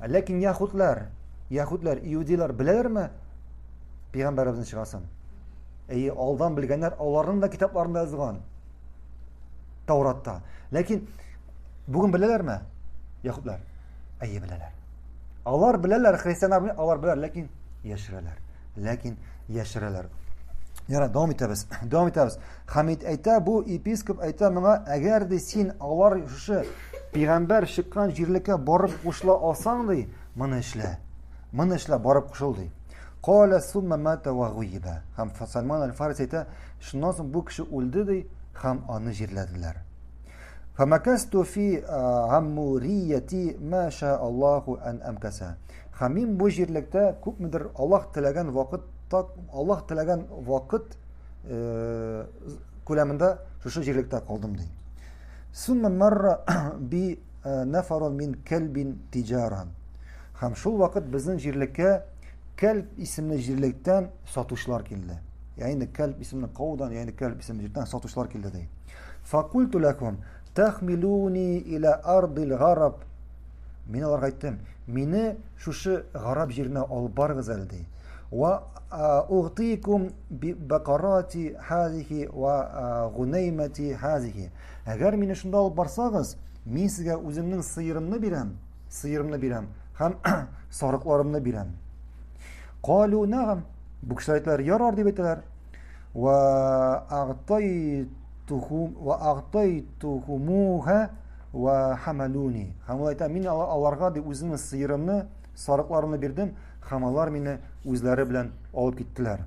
Ләкин яһүдләр, яһүдләр, иудейлар беләләрме пәйгамбәребезнең чыгасын? Әйе, алдан белгәннәр, аларның да китапларында язылган. Тауратта. Ләкин бүген беләләрме? Яһүдләр. Әйе, беләләр. Алар беләләр, христианнар алар беләләр, ләкин яшерәләр. Ләкин яшерәләр. Яра, дәвам итәбез. Дәвам итәбез. Хамид әйтә, бу епископ әйтә моңа, әгәр ди син алар шушы пәйгамбәр чыккан җирлеккә барып кушыла алсаң ди, моны эшлә. Моны эшлә, барып кушыл ди. Кала сумма мата ва гуиба. Һәм Сальман аль-Фарис әйтә, шуннан соң бу кеше үлде ди, һәм аны җирләделәр. Фамакасту фи аммурияти ма ша Аллаху ан амкаса. Һәм мин бу җирлектә күпмедер Аллаһ теләгән вакыт, Аллаһ теләгән вакыт э, күләмендә шушы җирлектә калдым ди. Сумма марра би э, нафарун мин кәлбин тиҗаран. Һәм шул вакыт безнең җирлеккә Кәлб исемле җирлектән сатучылар килде. Ягъни Кәлб исемле каудан, ягъни Кәлб исемле җирдән сатучылар килде ди. Факульту ләкум тахмилуни иля ардил гараб. Мин аларга әйттем, мине шушы гараб җиренә алып барыгыз әле ди. Ва угтикум бакарати хазихи ва гунаймати хазихи. Әгәр мине шунда алып барсагыз, мин сезгә үземнең сыерымны бирәм, сыерымны бирәм һәм сарыкларымны бирәм. Калу нагам. Бу кешеләр әйтәләр, ярар дип әйтәләр. Ва агтайтухум ва агтайтухумуха ва хамалуни. Һәм ул әйтә, мин аларга дип үземнең сыерымны, сарыкларымны бирдем, һәм алар мине үзләре белән алып киттеләр.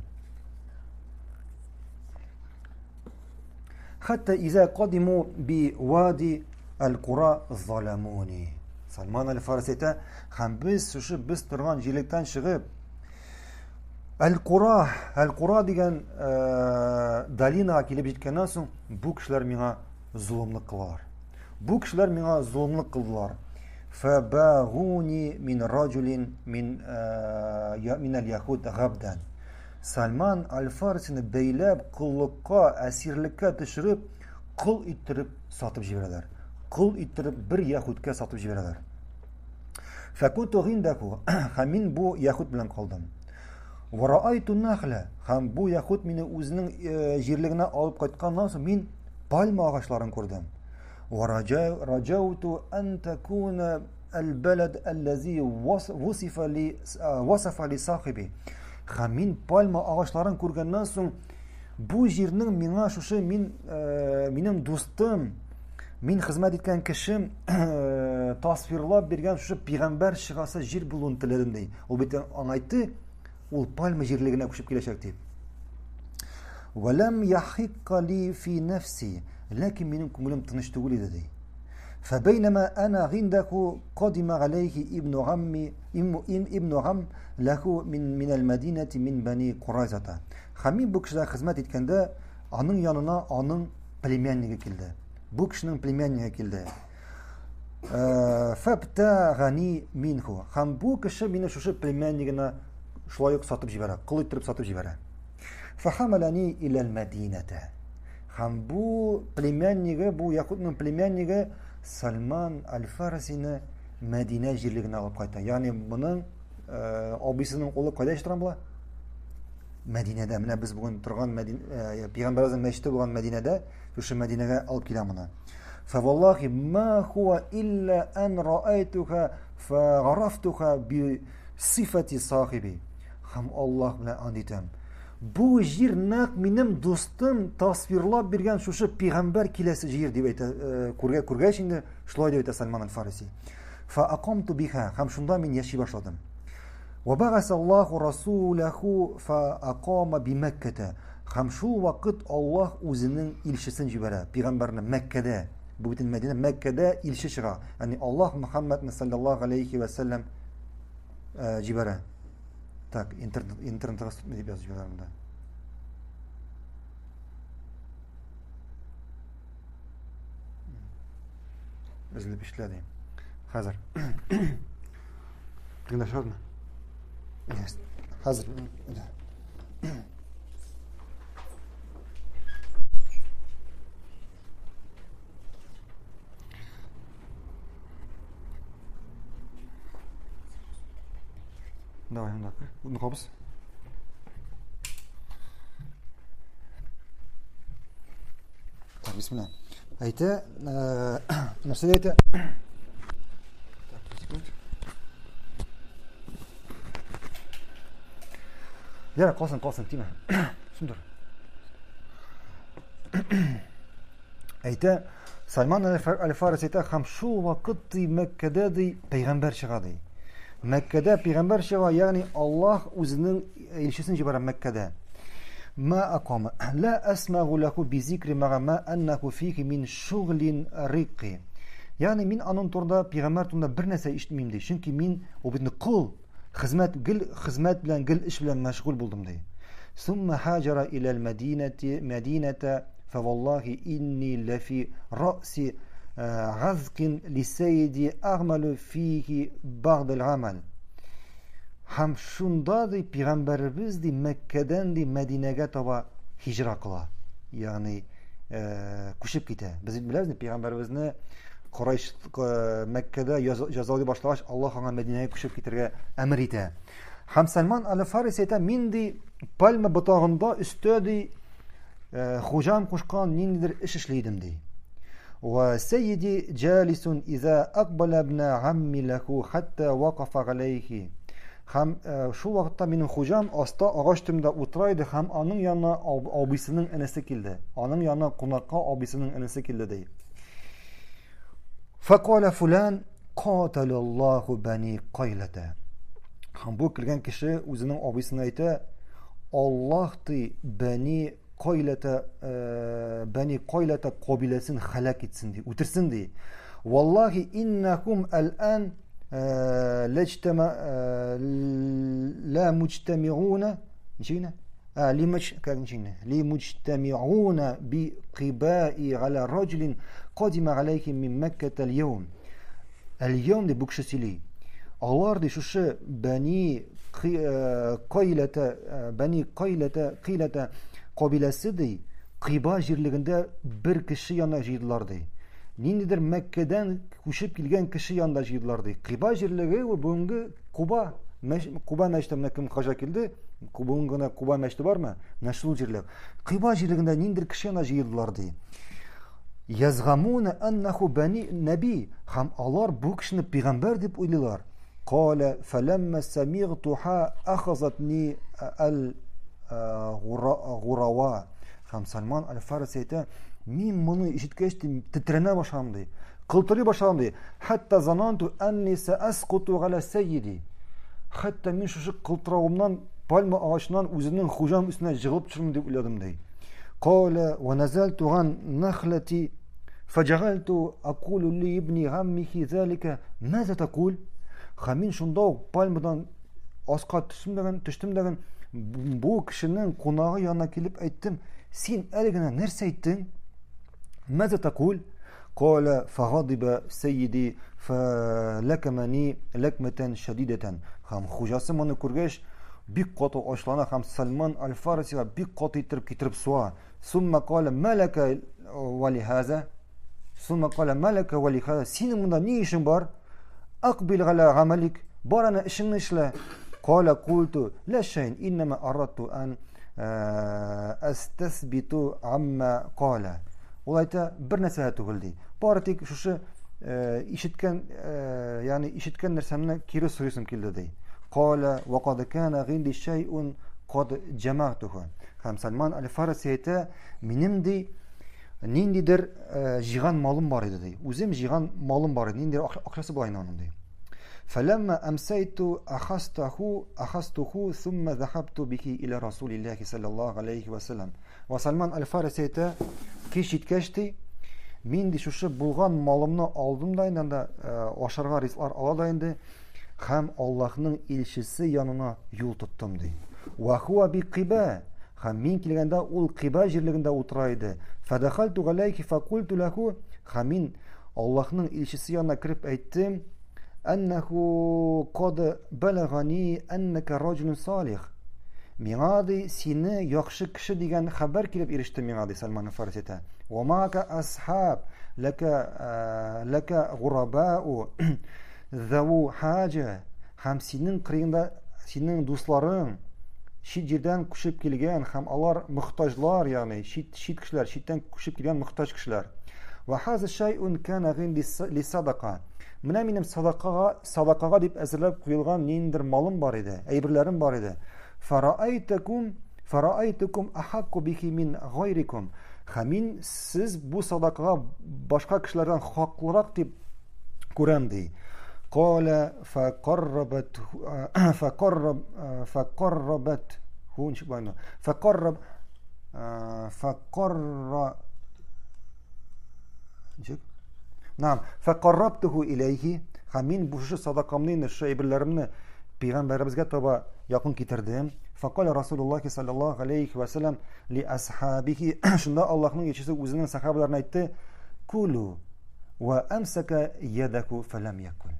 Хәтта изә кадиму би вади әл-Кура заламуни. Сальман әл-Фарси әйтә, һәм без шушы без торган җирлектән чыгып, Әл-Кура, Әл-Кура дигән э, долинага килеп җиткәннән соң, бу кешеләр миңа золымлык кылалар. Бу кешеләр миңа золымлык кылдылар. Фабагуни мин раджулин мин э, мин әл-яхуд габдан. Сальман аль-Фарсины бәйләп, коллыкка, әсирлеккә төшереп, кол иттереп сатып җибәрәләр. Кол иттереп бер яһүдкә сатып җибәрәләр. Фәкунту гиндәху, һәм мин бу яһүд белән калдым. Вараайту нахля, һәм бу яһүд мине үзенең э, җирлегенә алып кайтканнан соң мин пальма агачларын күрдем. Вараджауту ан такуна Әл-бәләд әлләзи вусифа ли васафа ли сахиби. Һәм мин пальма агачларын күргәннән соң бу җирнең миңа шушы мин э, минем дустым, мин хезмәт иткән кешем э, тасвирлап биргән шушы пигамбәр чыгасы җир булуын теләдем ди. Ул бит аңа әйтте, ул пальма җирлегенә күчеп киләчәк дип. Вәләм яхикка ли фи нәфси. Ләкин минем күңелем тыныч түгел иде ди. فبينما أنا عنده قدم عليه ابن عمي ابن عم له من من المدينة من بني قريظة. Һәм мин бу кешедә хезмәт иткәндә, аның янына аның племяннигы килде. Бу кешенең племяннигы килде. Фәбтәгани минху. Һәм бу кеше мине шушы племяннигына шулай ук сатып җибәрә, кол иттереп сатып җибәрә. Фәхамалани иләл мәдинәтә. Һәм бу племяннигы, бу Якубның племяннигы Сальман аль-Фарисины Мәдинә җирлегенә алып кайта. Ягъни моның э, абыйсының улы кайда яши торган була? Мәдинәдә. Менә без бүген торган Мәдин, э, Пәйгамбәребезнең мәчете булган Мәдинәдә, шушы Мәдинәгә алып килә моны. Фаваллахи ма хуа илля ан раайтуха фагарафтуха би сифати сахиби. Һәм Аллаһ белән ант итәм. Бу җир нәкъ минем дустым тасвирлап биргән шушы пигамбәр киләсе җир дип әйтә, э, күргә күргәч инде шулай дип әйтә Сальман аль-Фариси. Фа акамту биха һәм шунда мин яши башладым. Ва багаса Аллаху расулаху фа акама би Мәккәтә. Һәм шул вакыт Аллаһ үзенең илчесен җибәрә, пигамбәрне Мәккәдә. Бу бит Мәдинә, Мәккәдә илче чыга. Ягъни Аллаһ Мөхәммәдне саллаллаһу алейхи ва сәлләм э, җибәрә. Так, интернет, интернетка дип язып җибәрәм монда. Өзелеп ишетелә ди. Хәзер. Тегендә чыгадымы? Хәзер. Давай, монда. Утны кабыз. Так, бисмилла. Әйтә, нәрсә әйтә? Так, секунд. Ярар, калсын, калсын, тимә. Сүндер. Әйтә, Сальман аль-Фарис әйтә, һәм шул вакыт ди Мәккәдә ди пәйгамбәр чыга ди. Мәккәдә пәйгамбәр чыга, ягъни Аллаһ үзенең илчесен җибәрә Мәккәдә. Ма акама ла асмагу лаху би зикри ма ма аннаху фихи мин шуглин рикки. Ягъни мин аның турында пәйгамбәр турында бер нәрсә ишетмим ди. Чөнки мин ул бит кол, хезмәт гел хезмәт белән гел эш белән мәшгуль булдым ди. Сумма хаҗара иләл мәдинәти мәдинәтә фаваллахи инни ләфи раси газкин лисәйди агмалу фихи багдал гамал. Һәм шунда ди пәйгамбәребез ди Мәккәдән ди Мәдинәгә таба һиҗра кыла. Ягъни күчеп китә. Без бит беләбез, пәйгамбәребезне Корайш Мәккәдә җәзалый башлагач, Аллаһ аңа Мәдинәгә күчеп китәргә әмер итә. Һәм Сальман аль-Фарис әйтә, мин ди пальма ботагында өстә ди хуҗам кушкан ниндидер эш эшли идем ди. Ва сайиди җалисун иза акбала ибн амми лаху хатта вакафа галейхи. Һәм шул вакытта минем хуҗам аста агач төбендә утыра иде һәм аның янына абыйсының энесе килде. Аның янына кунакка абыйсының энесе килде ди. Фәкаля фулан каталаллаху бани кайлата. Һәм бу килгән кеше үзенең абыйсына әйтә, Аллаһ ди бани кайлата бани кайлата кабиләсен халак итсен ди, үтерсен ди. Валлахи иннакум алан ләҗтәмә ла муҗтәмигуна ничек инде? Лимуч, как ничек инде? Лимуҗтәмигуна би кибаи галя раҗулин кадима галәйхим мин Мәккәтә аль-яум. Аль-яум дип бу кеше сөйли. Алар ди шушы бәни кайләтә бәни кайләтә кыйләтә кабиләсе ди Кыйба җирлегендә бер кеше янына җыйдылар ди. Ниндидер Мәккәдән күчеп килгән кеше янында җыйдылар ди. Кыйба җирлеге ул бүгенге Куба, Куба мәчете менә кем хаҗа килде, бүгенге генә Куба мәчете бармы? Менә шул җирлек. Кыйба җирлегендә ниндидер кеше янына җыелдылар ди. Язгамуна аннаху бани наби һәм алар бу кешене пәйгамбәр дип уйлыйлар. Кала фәләммә самигтуха ахазатни әл гурава. Һәм Сальман аль-Фарис әйтә, мин моны ишеткәч тетрәнә башладым ди. Кылтырый башладым ди. Хәтта зананту анни сәәскуту галя сайиди. Хәтта мин шушы кылтыравымнан пальма агачыннан үземнең хуҗам өстенә җыгылып төшермен дип уйладым ди. Кала ва назалту ган нахлати фаҗагалtu акулу ли ибни гаммихи залика маза такул? Һәм мин шунда ук пальмадан аска төштем дәген, төштем дәген, бу кешенең кунагы янына килеп әйттем, син әле генә нәрсә әйттең? Маза такул? Кала фагадиба сайиди фалакамани лакматан шадидатан. Һәм хуҗасы моны күргәч, бик каты ачулана һәм Сальман аль-Фарисига бик каты иттереп китереп суа. Сумма кала малака ва лихаза. Сумма кала малака ва лихаза. Синең монда ни эшең бар? Акбил галя гамалик. Бар аны эшеңне эшлә. Кала культу ла шайн иннама арадту ан әстәсбиту амма кала. Ул әйтә, бер нәрсә дә түгел ди. Бары тик шушы ишеткән, ягъни ишеткән нәрсәмне кире сорыйсым килде ди. Кала ва кад кана гинди шайун кад җамагтуху. Һәм Сальман аль-Фарси әйтә, минем ди ниндидер җыйган малым бар иде ди. Үзем җыйган малым бар иде, ниндидер акчасы була инде аның ди. Фәләммә әмсәйту ахастаху ахастуху сумма захабту бихи иля Расулиллахи саллаллаху алейхи ва саллям. Ва Сальман аль-Фариси әйтә, кич җиткәч ди, мин ди шушы булган малымны алдым да инде анда ашарга ризыклар ала да инде һәм Аллаһның илчесе янына юл тоттым ди. Ва хуа би Кыйба һәм мин килгәндә ул Кыйба җирлегендә утыра иде. Фәдәхәлту галәйхи фәкульту ләху һәм мин Аллаһның илчесе янына кереп әйттем, Әннәху кад балагани әннәкә раҗулун салих. Миңа ди сине яхшы кеше дигән хәбәр килеп иреште миңа ди Сальман Фарси әйтә. Ва мака асхаб ләкә ләкә гурабау заву хаҗа һәм синең кырыеңда синең дусларың чит җирдән күчеп килгән һәм алар мохтаҗлар, ягъни чит чит кешеләр, читтән күчеп килгән мохтаҗ кешеләр. Ва хаза шайъун кана гинди лисадака. Менә минем садакага, садакага дип әзерләп куелган ниндидер малым бар иде, әйберләрем бар иде. Фараайтакум фараайтукум ахакку бихи мин гайрикум. Һәм мин сез бу садакага башка кешеләрдән хаклырак дип күрәм ди. Кала фақаррабат фақарраб фақаррабат ху ничек була инде? Фақарраб фақарра ничек? Нам фақаррабтуху иләйхи һәм мин бу шушы садакамны инде шушы әйберләремне пәйгамбәребезгә таба якын китердем. Фақала Расулуллахи саллаллаху алейхи ва саллям ли асхабихи шунда Аллаһның илчесе үзенең сахабаларына әйтте: "Кулу ва амсака ядаку фалам якул".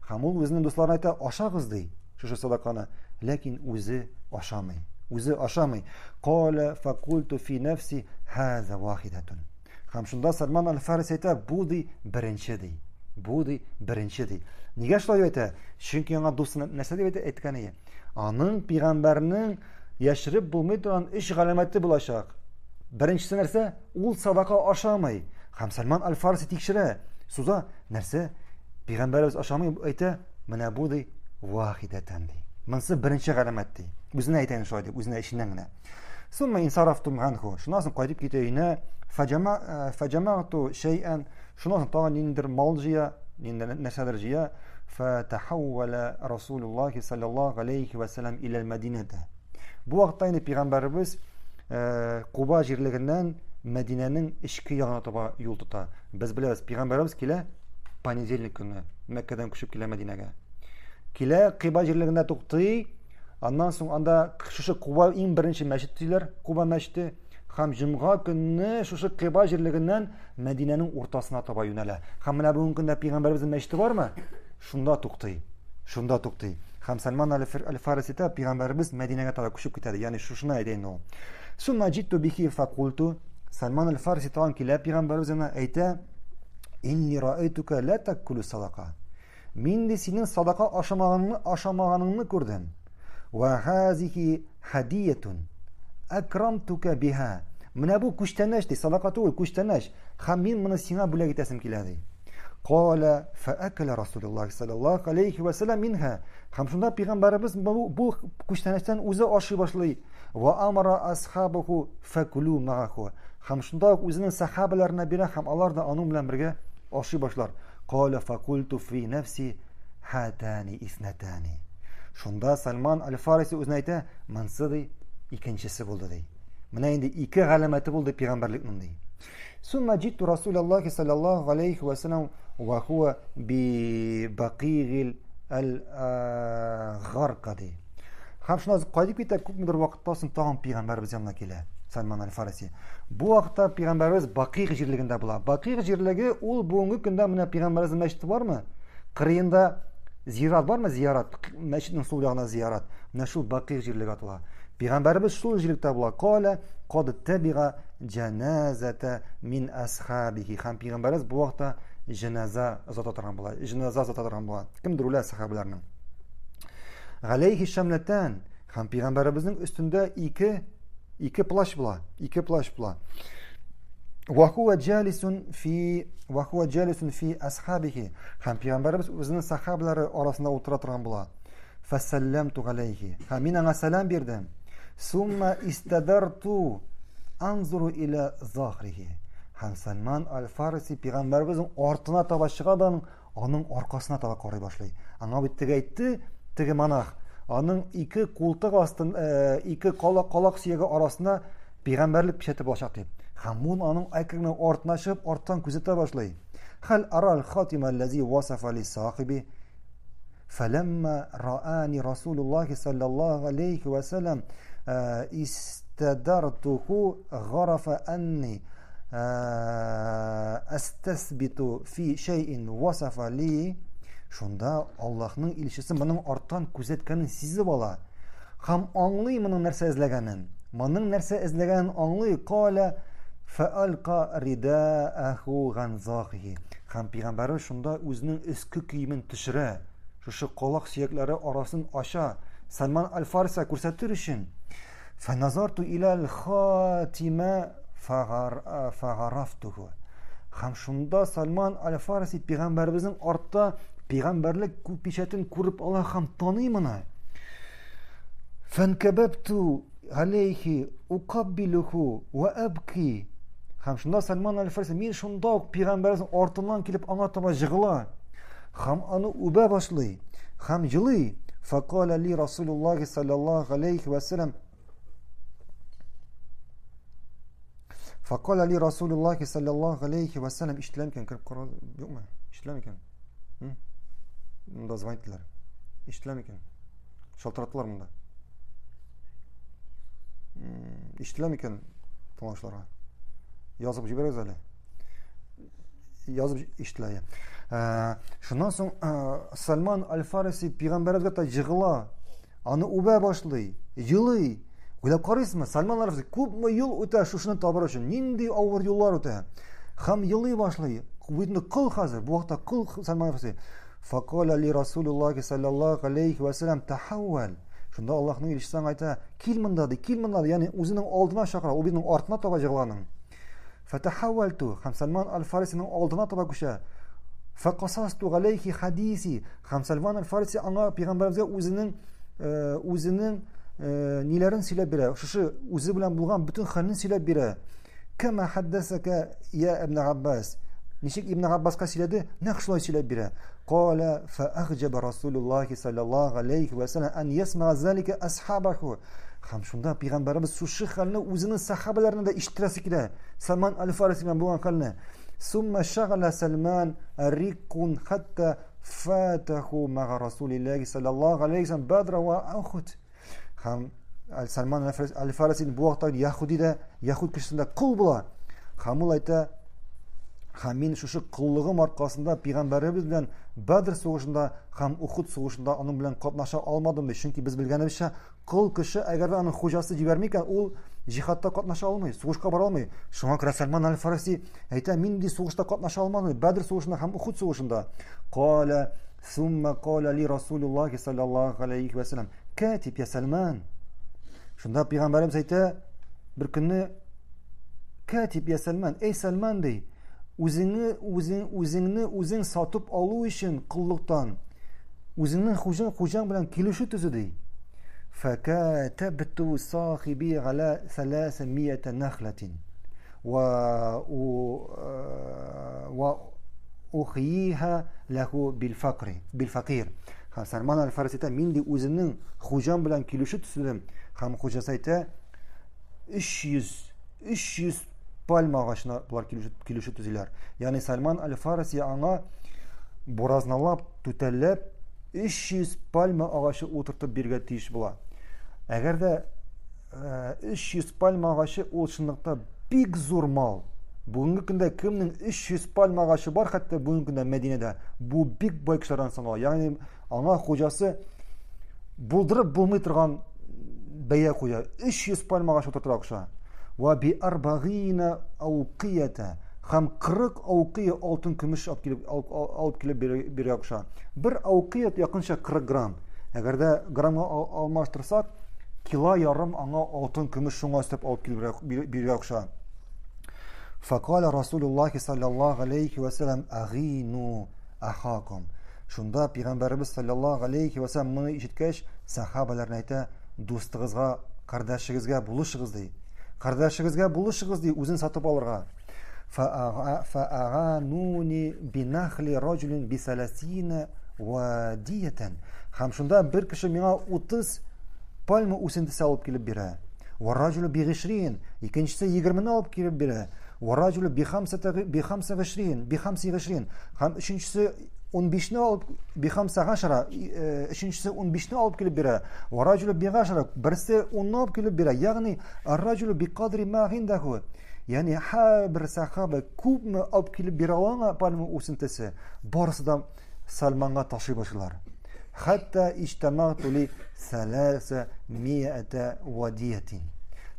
Һәм ул үзенең дусларына әйтә: "Ашагыз" ди, шушы садаканы, ләкин үзе ашамый. Үзе ашамый. Кала факульту фи нафси хаза вахидатун. Һәм шунда Сальман аль-Фарис әйтә, бу ди беренче ди. Бу ди беренче ди. Нигә шулай әйтә? Чөнки аңа дусты нәрсә дип әйткән иде? Аның пәйгамбәрнең яшереп булмый торган өч галәмәте булачак. Беренчесе нәрсә? Ул садака ашамый. Һәм Сальман аль-Фарси тикшерә, суза, нәрсә? Пәйгамбәребез ашамый әйтә, менә бу ди вахидәтән ди. Монысы беренче галәмәт ди. Үзенә әйтә шулай дип, үзенә эченнән генә. Сумма инсарафту анху. Шуннан соң кайтып китә өенә. Фаҗамату шәйән. Шуннан соң тагын ниндидер мал җыя, ниндидер нәрсәдер җыя. Фатахаввала Расулуллахи саллаллаху алейхи ва саллям иләл Мәдинәтә. Бу вакытта инде пәйгамбәребез Куба җирлегеннән Мәдинәнең эчке ягына таба юл тота. Без беләбез, пәйгамбәребез килә понедельник көнне Мәккәдән күчеп килә Мәдинәгә. Килә, Кыйба җирлегендә туктый, Аннан соң анда шушы Куба иң беренче мәчет диләр, Куба мәчете. Һәм җомга көнне шушы Кыйба җирлегеннән Мәдинәнең уртасына таба юнәлә. Һәм менә бүгенге көндә пәйгамбәребезнең мәчете бармы? Шунда туктый. Шунда туктый. Һәм Сальман аль-Фариси әйтә, пәйгамбәребез Мәдинәгә таба күчеп китә. Ягъни шушыны әйтә инде ул. Сумма җитту бихи факульту. Сальман аль-Фариси тагын килә пәйгамбәребез янына әйтә, Инни раайтука ла таккулу садака. Мин ди синең садака ашамаганыңны ашамаганыңны күрдем. Ва хазихи хадиятун акрамтука биха. Менә бу күчтәнәч ди, садака түгел, күчтәнәч. Һәм мин моны сиңа бүләк итәсем килә ди. Кала фаакала Расулуллах саллаллаху алейхи ва саллям минха. Һәм шунда пәйгамбәребез бу, бу күчтәнәчтән үзе ашый башлый. Ва амара асхабуху факулу мааху. Һәм шунда ук үзенең сахабаларына бирә һәм алар да аның белән бергә ашый башлар. Каля факульту фи нәфси хатани иснатани. Шунда Сальман аль-Фариси үзенә әйтә, монсы ди, икенчесе булды ди. Менә инде ике галәмәте булды пәйгамбәрлекнең ди. Сумма җитту Расулаллахи саллаллаху алейхи ва саллям ва хуа би бакигил аль-Гаркади. Һәм шуннан соң кайтып китә, күпмедер вакыттан соң тагын пәйгамбәребез янына килә. Сальман аль-Фариси. Бу вакытта пәйгамбәребез Бакыйг җирлегендә була. Бакыйг җирлеге ул бүгенге көндә менә пәйгамбәребезнең мәчете бармы? Кырыенда зират бармы? Зиярат. Мәчетнең сул ягында зиярат. Менә шул Бакыйг җирлеге атала. Пәйгамбәребез шул җирлектә була. Кала кад табига җаназата мин асхабихи. Һәм пәйгамбәребез бу вакытта җеназа озата торган була. Җеназа озата торган була. Кемдер үлә сахабаларның. Галәйһи шәмләтән һәм пәйгамбәребезнең өстендә ике ике плащ була, ике плащ була. Ва хуа җалисун фи ва хуа җалисун фи асхабихи. Һәм пәйгамбәребез үзенең сахабалары арасында утыра торган була. Фәсәлләмту галәйһи. Һәм мин аңа сәлам бирдем. Сумма истадарту анзуру иля захрихи. Һәм Сальман аль-Фариси пәйгамбәребезнең артына таба чыга да аның аркасына таба карый башлый. Аңа бит теге әйтте, теге монах, аның ике култык астын, э, ике калак, калак сөяге арасында пәйгамбәрлек печәте булачак дип. Һәм ул аның әкренләп артына чыгып, арттан күзәтә башлый. Хәл арал хатима аллази васафа ли сахиби فلما رآني رسول الله صلى الله عليه وسلم استدرته غرف أني. Әстәсбиту фи шәйин васафа ли. Шунда Аллаһның илчесе моның арттан күзәткәнен сизеп ала һәм аңлый моның нәрсә эзләгәнен. Моның нәрсә эзләгәнен аңлый. Каля фәалка ридааху ганзахи. Һәм пәйгамбәре шунда үзенең өске киемен төшерә. Шушы колак сөякләре арасын ача. Сальман аль-Фарса күрсәтер өчен. Фәназарту иләл хатимә фәгарафтуху. Һәм шунда Сальман аль-Фарси пәйгамбәребезнең артта пәйгамбәрлек печатен күреп ала һәм таный моны. Фәнкәбәпту алейхи укаббилуху ва абки. Һәм шунда Сальман аль-Фарси мин шунда ук пәйгамбәребезнең артыннан килеп аңа таба җыгыла һәм аны үбә башлый һәм елый. Фәкалә ли Расулуллахи саллаллаху алейхи ва саллям Фәкалә ли Расулуллахи саллаллаху алейхи ва саллям ишетелә микән? Кереп кара, юкмы? Ишетелә микән? Монда звонить Ишетелә микән? Шалтыраттылар монда. Ишетелә микән тыңлаучыларга? Язып җибәрегез әле. Язып ишетелә. Ә, шуннан соң ә, Сальман аль-Фариси пәйгамбәребезгә та җыгыла, аны үбә башлый, елый. Уйлап карыйсызмы, Сальман аль-Фариси күпме юл үтә шушыны табыр өчен, нинди авыр юллар үтә. Һәм елый башлый. Бу инде кол хәзер, бу вакытта кол Сальман аль-Фариси. Факала ли Расулуллахи саллаллаху алейхи ва саллям тахаввал. Шунда Аллаһның илчесе аңа әйтә, кил монда ди, кил монда ди, ягъни үзенең алдына чакыра, ул бит артына таба җыгылганын. Фәтәхәвәлту, һәм Сальман аль-Фарисиның алдына таба күчә. Фәкасасту галәйхи хадиси, һәм Сальман аль-Фариси аңа пәйгамбәребезгә үзенең үзенең ниләрен сөйләп бирә, шушы үзе белән булган бөтен хәлне сөйләп бирә. Кама хаддасака я ибн Аббас. Ничек Ибн Аббаска сөйләде, нәкъ шулай сөйләп бирә. Кала фәәгъҗаба Расулуллахи саллаллаху алейхи ва саллям ан ясма залика асхабаху. Һәм шунда пәйгамбәребез шушы хәлне үзенең сахабаларына да ишеттерәсе килә. Сальман аль-Фариси белән булган хәлне. Сумма шагала Сальман риккун хатта фатаху мага Расулиллахи саллаллаху алейхи ва саллям Бадра ва Ухуд. Һәм Сальман аль-Фариси бу вакытта яһүдидә, яһүд кешесендә кол була. Һәм ул әйтә, һәм мин шушы коллыгым аркасында пәйгамбәребез белән Бәдр сугышында һәм Ухуд сугышында аның белән катнаша алмадым ди. Чөнки без белгәнебезчә, кол кеше, әгәр дә аның хуҗасы җибәрми икән, ул җихадта катнаша алмый, сугышка бара алмый. Шуңа күрә Сальман аль-Фариси әйтә, мин ди сугышта катнаша алмадым, Бәдр сугышында һәм Ухуд сугышында. Кала Сумма кала ли Расулуллахи саллаллаху алейхи ва саллям, катиб я Сальман. Шунда пәйгамбәребез әйтә, бер көнне катиб я Сальман, эй Сальман ди, үзеңне үзең үзеңне үзең сатып алу өчен коллыктан үзеңнең хуҗаң хуҗаң белән килешү төзе ди. Факатабту сахиби аля 300 нахлатин ва ва ухийха ләху билфакри, билфакир. Һәм Сальман аль-Фарси әйтә, мин ди үземнең хуҗам белән килешү төзедем. Һәм хуҗасы әйтә, 300 300 пальма агачына болар килешү, килешү төзиләр. Ягъни Сальман аль-Фарси аңа буразналап, түтәлләп 300 пальма агачы утыртып бирергә тиеш була. Әгәр дә 300 пальма агачы ул чынлыкта бик зур мал. Бүгенге көндә кемнең 300 пальма агачы бар, хәтта бүгенге көндә Мәдинәдә, бу бик бай кешеләрдән санала. Ягъни аңа хуҗасы булдырып булмый торган бәя куя. 300 пальма агачы утыртырга куша. Ва би арбагина аукията һәм 40 аукия алтын көмеш алып килеп алып килеп бирергә куша. Бер аукия якынча 40 грамм. Әгәр дә граммга алмаштырсак, кило ярым аңа алтын көмеш шуңа өстәп алып килеп бирергә куша. Факала Расулуллахи саллаллаху алейхи ва саллям агину ахакум. Шунда пәйгамбәребез саллаллаху алейхи ва саллям моны ишеткәч, сахабаларына әйтә, дустыгызга, кардәшегезгә булышыгыз ди. Кардәшегезгә булышыгыз ди, үзен сатып алырга. Фаагануни бинахли раджулин бисаласина вадиятан. Һәм шунда бер кеше миңа 30 пальма үсентесе алып килеп бирә. Вараджулу бигышрин, икенчесе 20-не алып килеп бирә. Вараджулу бихамса бихамса гышрин, бихамси гышрин. Һәм өченчесе 15-не алып бихамса гашара, өченчесе 15-не алып килеп бирә. Ва раҗулу бигашара, берсе 10-ны алып килеп бирә. Ягъни ар-раҗулу бикадри ма гиндаху. Ягъни һәрбер сахаба күпме алып килеп бирә ала пальма үсентесе, барысы да Сальманга ташый башлыйлар. Хәтта иҗтамагту ли саласа миата вадиятин.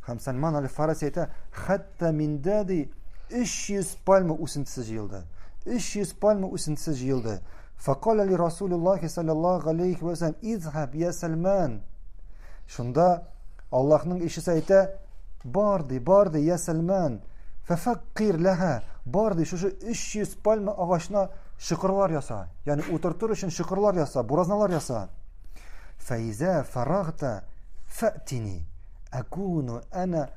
Һәм Сальман аль-Фараси әйтә, хәтта миндә ди 300 пальма үсентесе җыелды. 300 пальма үсентесе җыелды. Факала ли Расулуллахи саллаллаху алейхи ва саллям, изхаб я Сальман. Шунда Аллаһның илчесе әйтә, бар ди, бар ди, я Сальман, фәфәккир ләһә, бар ди, шушы 300 пальма агачына чокырлар яса, ягъни утыртыр өчен чокырлар яса, буразналар яса. Фәизә фарагта фәтини, акуну ана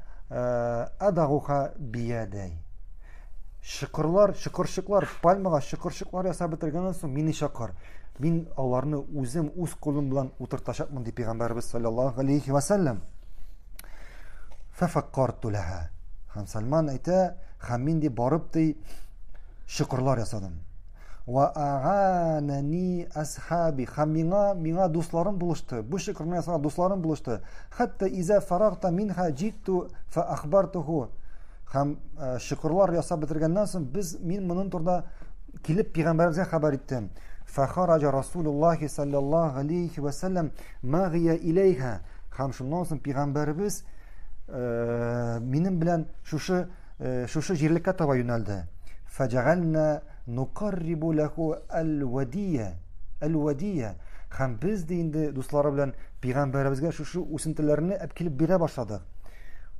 адагуха биядәй. Чокырлар, чокырчыклар, пальмага чокырчыклар ясап бетергәннән соң мине чакыр. Мин аларны үзем үз кулым белән утыртачакмын, ди пәйгамбәребез саллаллаһу алейхи ва саллям. Фәфәккарту ләһә. Һәм Сальман әйтә, һәм мин ди барып ди чокырлар ясадым. Ва аганани асхаби. Һәм миңа, миңа дусларым булышты. Бу чокырны ясаган дусларым булышты. Хәтта иза фарагта минха җитту фа ахбартуху. Һәм э, чокырлар ясап бетергәннән соң без мин моның турында килеп пәйгамбәребезгә хәбәр иттем. Фахараҗа Расулуллахи саллаллаһу алейхи ва саллям магия илейха. Һәм шуннан соң пәйгамбәребез э, минем белән шушы э, шушы җирлеккә таба юнәлде. Фаҗагална нукаррибу лаху аль-вадия. Аль-вадия. Һәм без дә инде дуслары белән пәйгамбәребезгә шушы үсентеләрне әп килеп бирә башладык.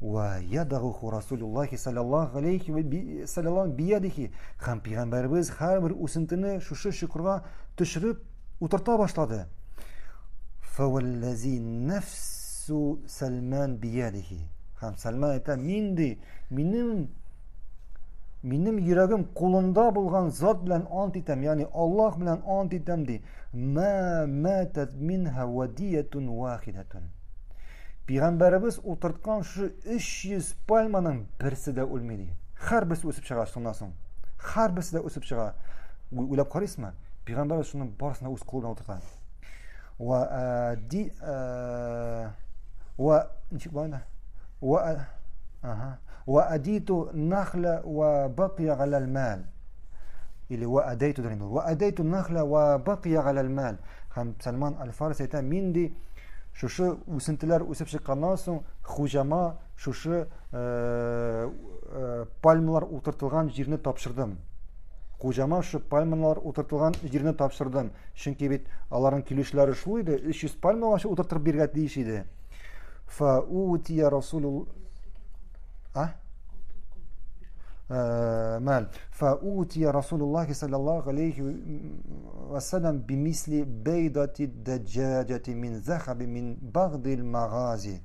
Ва ядагуху Расулуллахи саллаллаху алейхи ва саллаллаху биядихи. Һәм пәйгамбәребез һәрбер үсентене шушы чокырга төшереп утырта башлады. Фаваллази нәфсу Сальман биядихи. Һәм Сальман әйтә, мин ди, минем минем йөрәгем кулында булган зат белән ант итәм, ягъни Аллаһ белән ант итәм ди. Ма матат минха вадиятун вахидатун. Пәйгамбәребез утырткан шушы 300 пальманың берсе дә үлми ди. Һәрберсе үсеп чыга шуннан соң. Һәрберсе дә үсеп чыга. Уйлап карыйсызмы? Пәйгамбәребез шуның барысын да үз кулы белән утырта. Ва ди ва ничек була? Ва ага. Ва адиту нахла ва бакия галал мал. Или ва адайту дигән. Ва адайту нахла ва бакия галал мал. Һәм Сальман Аль-Фарси әйтә, мин ди, шушы үсентеләр үсеп чыкканнан соң хуҗама шушы э, э, пальмалар утыртылган җирне тапшырдым. Хуҗама шушы пальмалар утыртылган җирне тапшырдым. Чөнки бит аларның килүчеләре шул иде, 300 пальма агачы утыртып бирергә тиеш иде. Фаутия Расулул А? Э, мәл. Фаутия Расулуллахи саллаллаху алейхи вассалам бимисли бейдати даджаджати мин захаби мин багдил магази.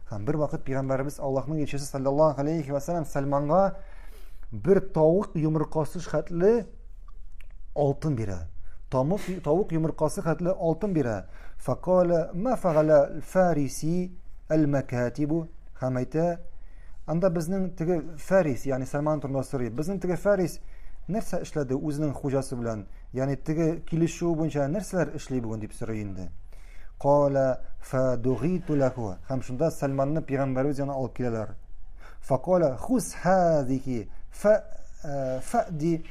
Һәм бер вакыт пәйгамбәребез Аллаһның илчесе саллаллаху алейхи вассалам Сальманга бер тавык йомыркасы хәтле алтын бирә. Тамык, тавык йомыркасы хәтле алтын бирә. Факала ма фагала фариси әл-макатибу һәм әйтә, анда безнең теге Фарис, ягъни Сальман турында сорый. Безнең теге Фарис нәрсә эшләде үзенең хуҗасы белән? Ягъни теге килешү буенча нәрсәләр эшли бүген дип сорый инде. Кала фадугиту лаху. Һәм шунда Сальманны пәйгамбәребез янына алып киләләр. Факала хус хазихи фа э, фади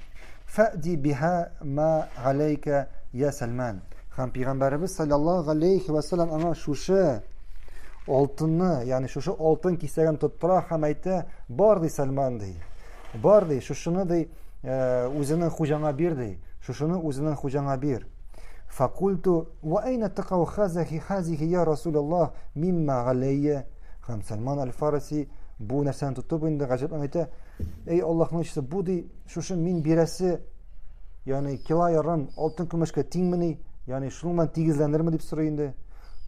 фади биха ма алейка я Сальман. Һәм пәйгамбәребез саллаллаһу алейхи ва саллям аңа шушы алтынны, ягъни шушы алтын кисәген тоттыра һәм әйтә, бар ди Сальман ди. Бар ди, шушыны ди, э, үзенең хуҗаңа бир ди. Шушыны үзенең хуҗаңа бир. Факульту ва айна тaqау хазахи хазихи я Расулаллах мимма галәйя. Һәм Сальман аль-Фариси бу нәрсәне тотып инде гаҗәпләнеп әйтә, эй Аллаһның илчесе, бу ди, шушы мин бирәсе, ягъни кила ярым алтын көмешкә тиңмени, ягъни шуның белән тигезләнерме дип сорый инде.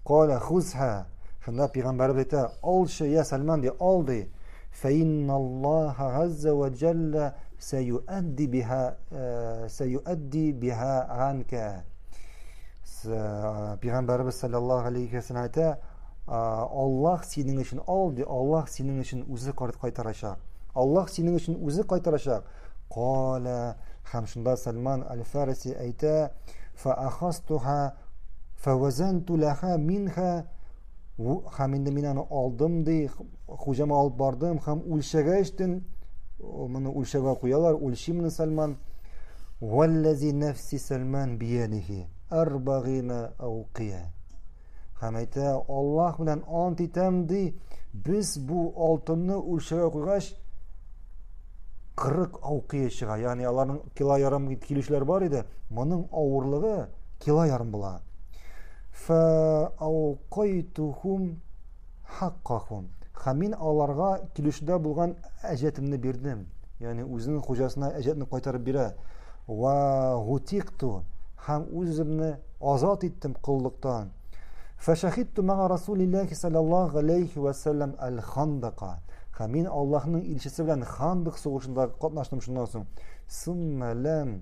Кала хузха. Шунда пәйгамбәребез әйтә, алчы я Сальман ди, ал ди. Фәинналлаһа газза ва җалла сәюадди биха э, сәюадди биха анка. Э, пәйгамбәребез саллаллаһу алейхи ва саллям әйтә, Аллаһ синең өчен ал ди, Аллаһ синең өчен үзе кайтарачак. Аллаһ синең өчен үзе кайтарачак. Кала, һәм шунда Сальман аль-Фариси әйтә, фа-ахастуха фавазанту лаха минха. Һәм инде мин аны алдым ди, хуҗама алып бардым һәм үлчәгәчтен моны үлчәүгә куялар, үлчи моны Сальман. Валлази нәфси Сальман биядихи арбагина аукия. Һәм әйтә, Аллаһ белән ант итәм ди, без бу алтынны үлчәүгә куйгач, 40 аукия чыга. Ягъни аларның кило ярым килүчеләр бар иде. Моның авырлыгы кило ярым була. Фа ауқайтухум хаккахум. Һәм мин аларга килешүдә булган әҗәтемне бирдем. Ягъни үзенең хуҗасына әҗәтне кайтарып бирә. Ва гутикту һәм үземне азат иттем коллыктан. Фәшәхитту мага Расулиллахи саллаллаху алейхи ва саллям аль-Хандака. Һәм мин Аллаһның илчесе белән Хандак сугышында катнаштым шуннан соң. Сумма лам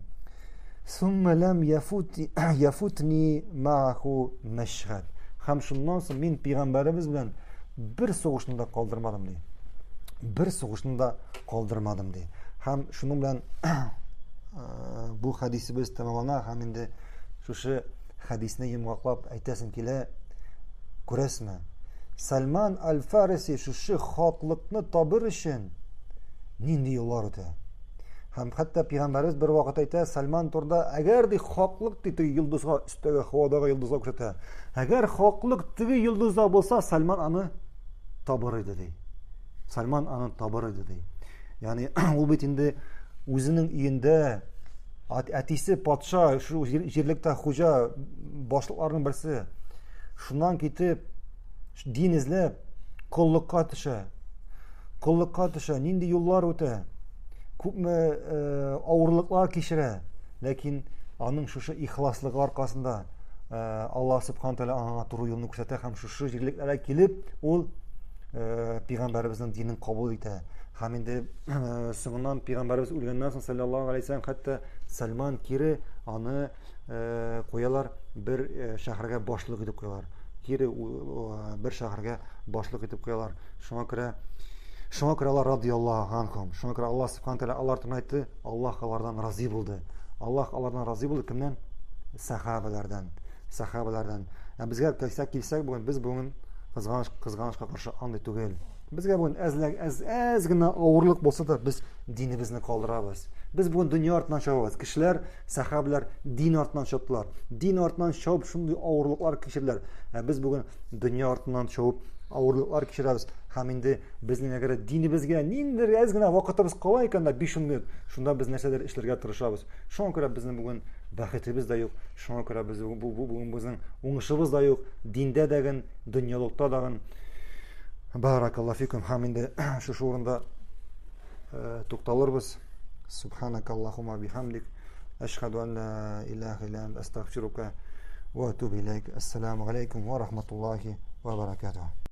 Сумма лам яфутни мааху мәшһәд. Һәм шуннан соң мин пәйгамбәребез белән бер сугышны да калдырмадым ди. Бер сугышны да калдырмадым ди. Һәм шуның белән бу хәдисебез тәмамлана һәм инде шушы хәдисне йомгаклап әйтәсем килә. Күрәсезме? Сальман аль-Фариси шушы хаклыкны табыр өчен нинди юллар үтә? Һәм хәтта пәйгамбәребез бер вакыт әйтә, Сальман турында, әгәр ди хаклык ди теге йолдызга, өстәге һавадагы йолдызга күрсәтә. Әгәр хаклык теге йолдызда булса, Сальман аны табыр иде ди. Сальман аны табыр иде ди. Ягъни ул бит инде үзенең өендә әтисе патша, шул җирлектә хуҗа, башлыкларның берсе. Шуннан китеп дин эзләп коллыкка төшә. Коллыкка төшә, нинди юллар үтә, күпме э, авырлыклар кичерә, ләкин аның шушы ихласлыгы аркасында э, Аллаһ субхана тәгалә аңа туры юлны күрсәтә һәм шушы җирлекләргә килеп, ул э, пәйгамбәребезнең динен кабул итә. Һәм инде э, соңыннан пәйгамбәребез үлгәннән соң саллаллаһу алейһи вәсәлләм хәтта Сальман кире аны э, куялар бер э, шәһәргә башлык итеп куялар. Кире э, бер шәһәргә башлык итеп куялар. Шуңа күрә шуңа күрә алар радиаллаһу анхум. Шуңа күрә Аллаһ субхана тәгалә алар турында әйтте, Аллаһ алардан разый булды. Аллаһ алардан разый булды кемнән? Сахабалардан. Сахабалардан. Ә безгә килсәк, килсәк бүген без бүген кызганыч кызганычка каршы андый түгел. Безгә бүген әзләк әз әз генә авырлык булса да без динебезне калдырабыз. Без бүген дөнья артыннан чабабыз. Кешеләр, сахабалар дин артыннан чаптылар. Дин артыннан чабып шундый авырлыклар кичерделәр. Ә без бүген дөнья артыннан чабып авырлыклар кичерәбез һәм инде безнең әгәр динебезгә ниндидер әз генә вакытыбыз кала икән дә 5 минут шунда без нәрсәдер эшләргә тырышабыз шуңа күрә безнең бүген бәхетебез дә юк шуңа күрә без бу, бу, бүген безнең уңышыбыз да юк диндә дәген дөньялыкта дагын баракаллаһу фикум һәм инде шушы урында э, тукталырбыз субханакаллахума бихамдик Әшһәду ан ла илаһа илля анта астагфирука ва атубу иләйк. Ассаламу алейкум ва рахматуллахи ва баракатуһ.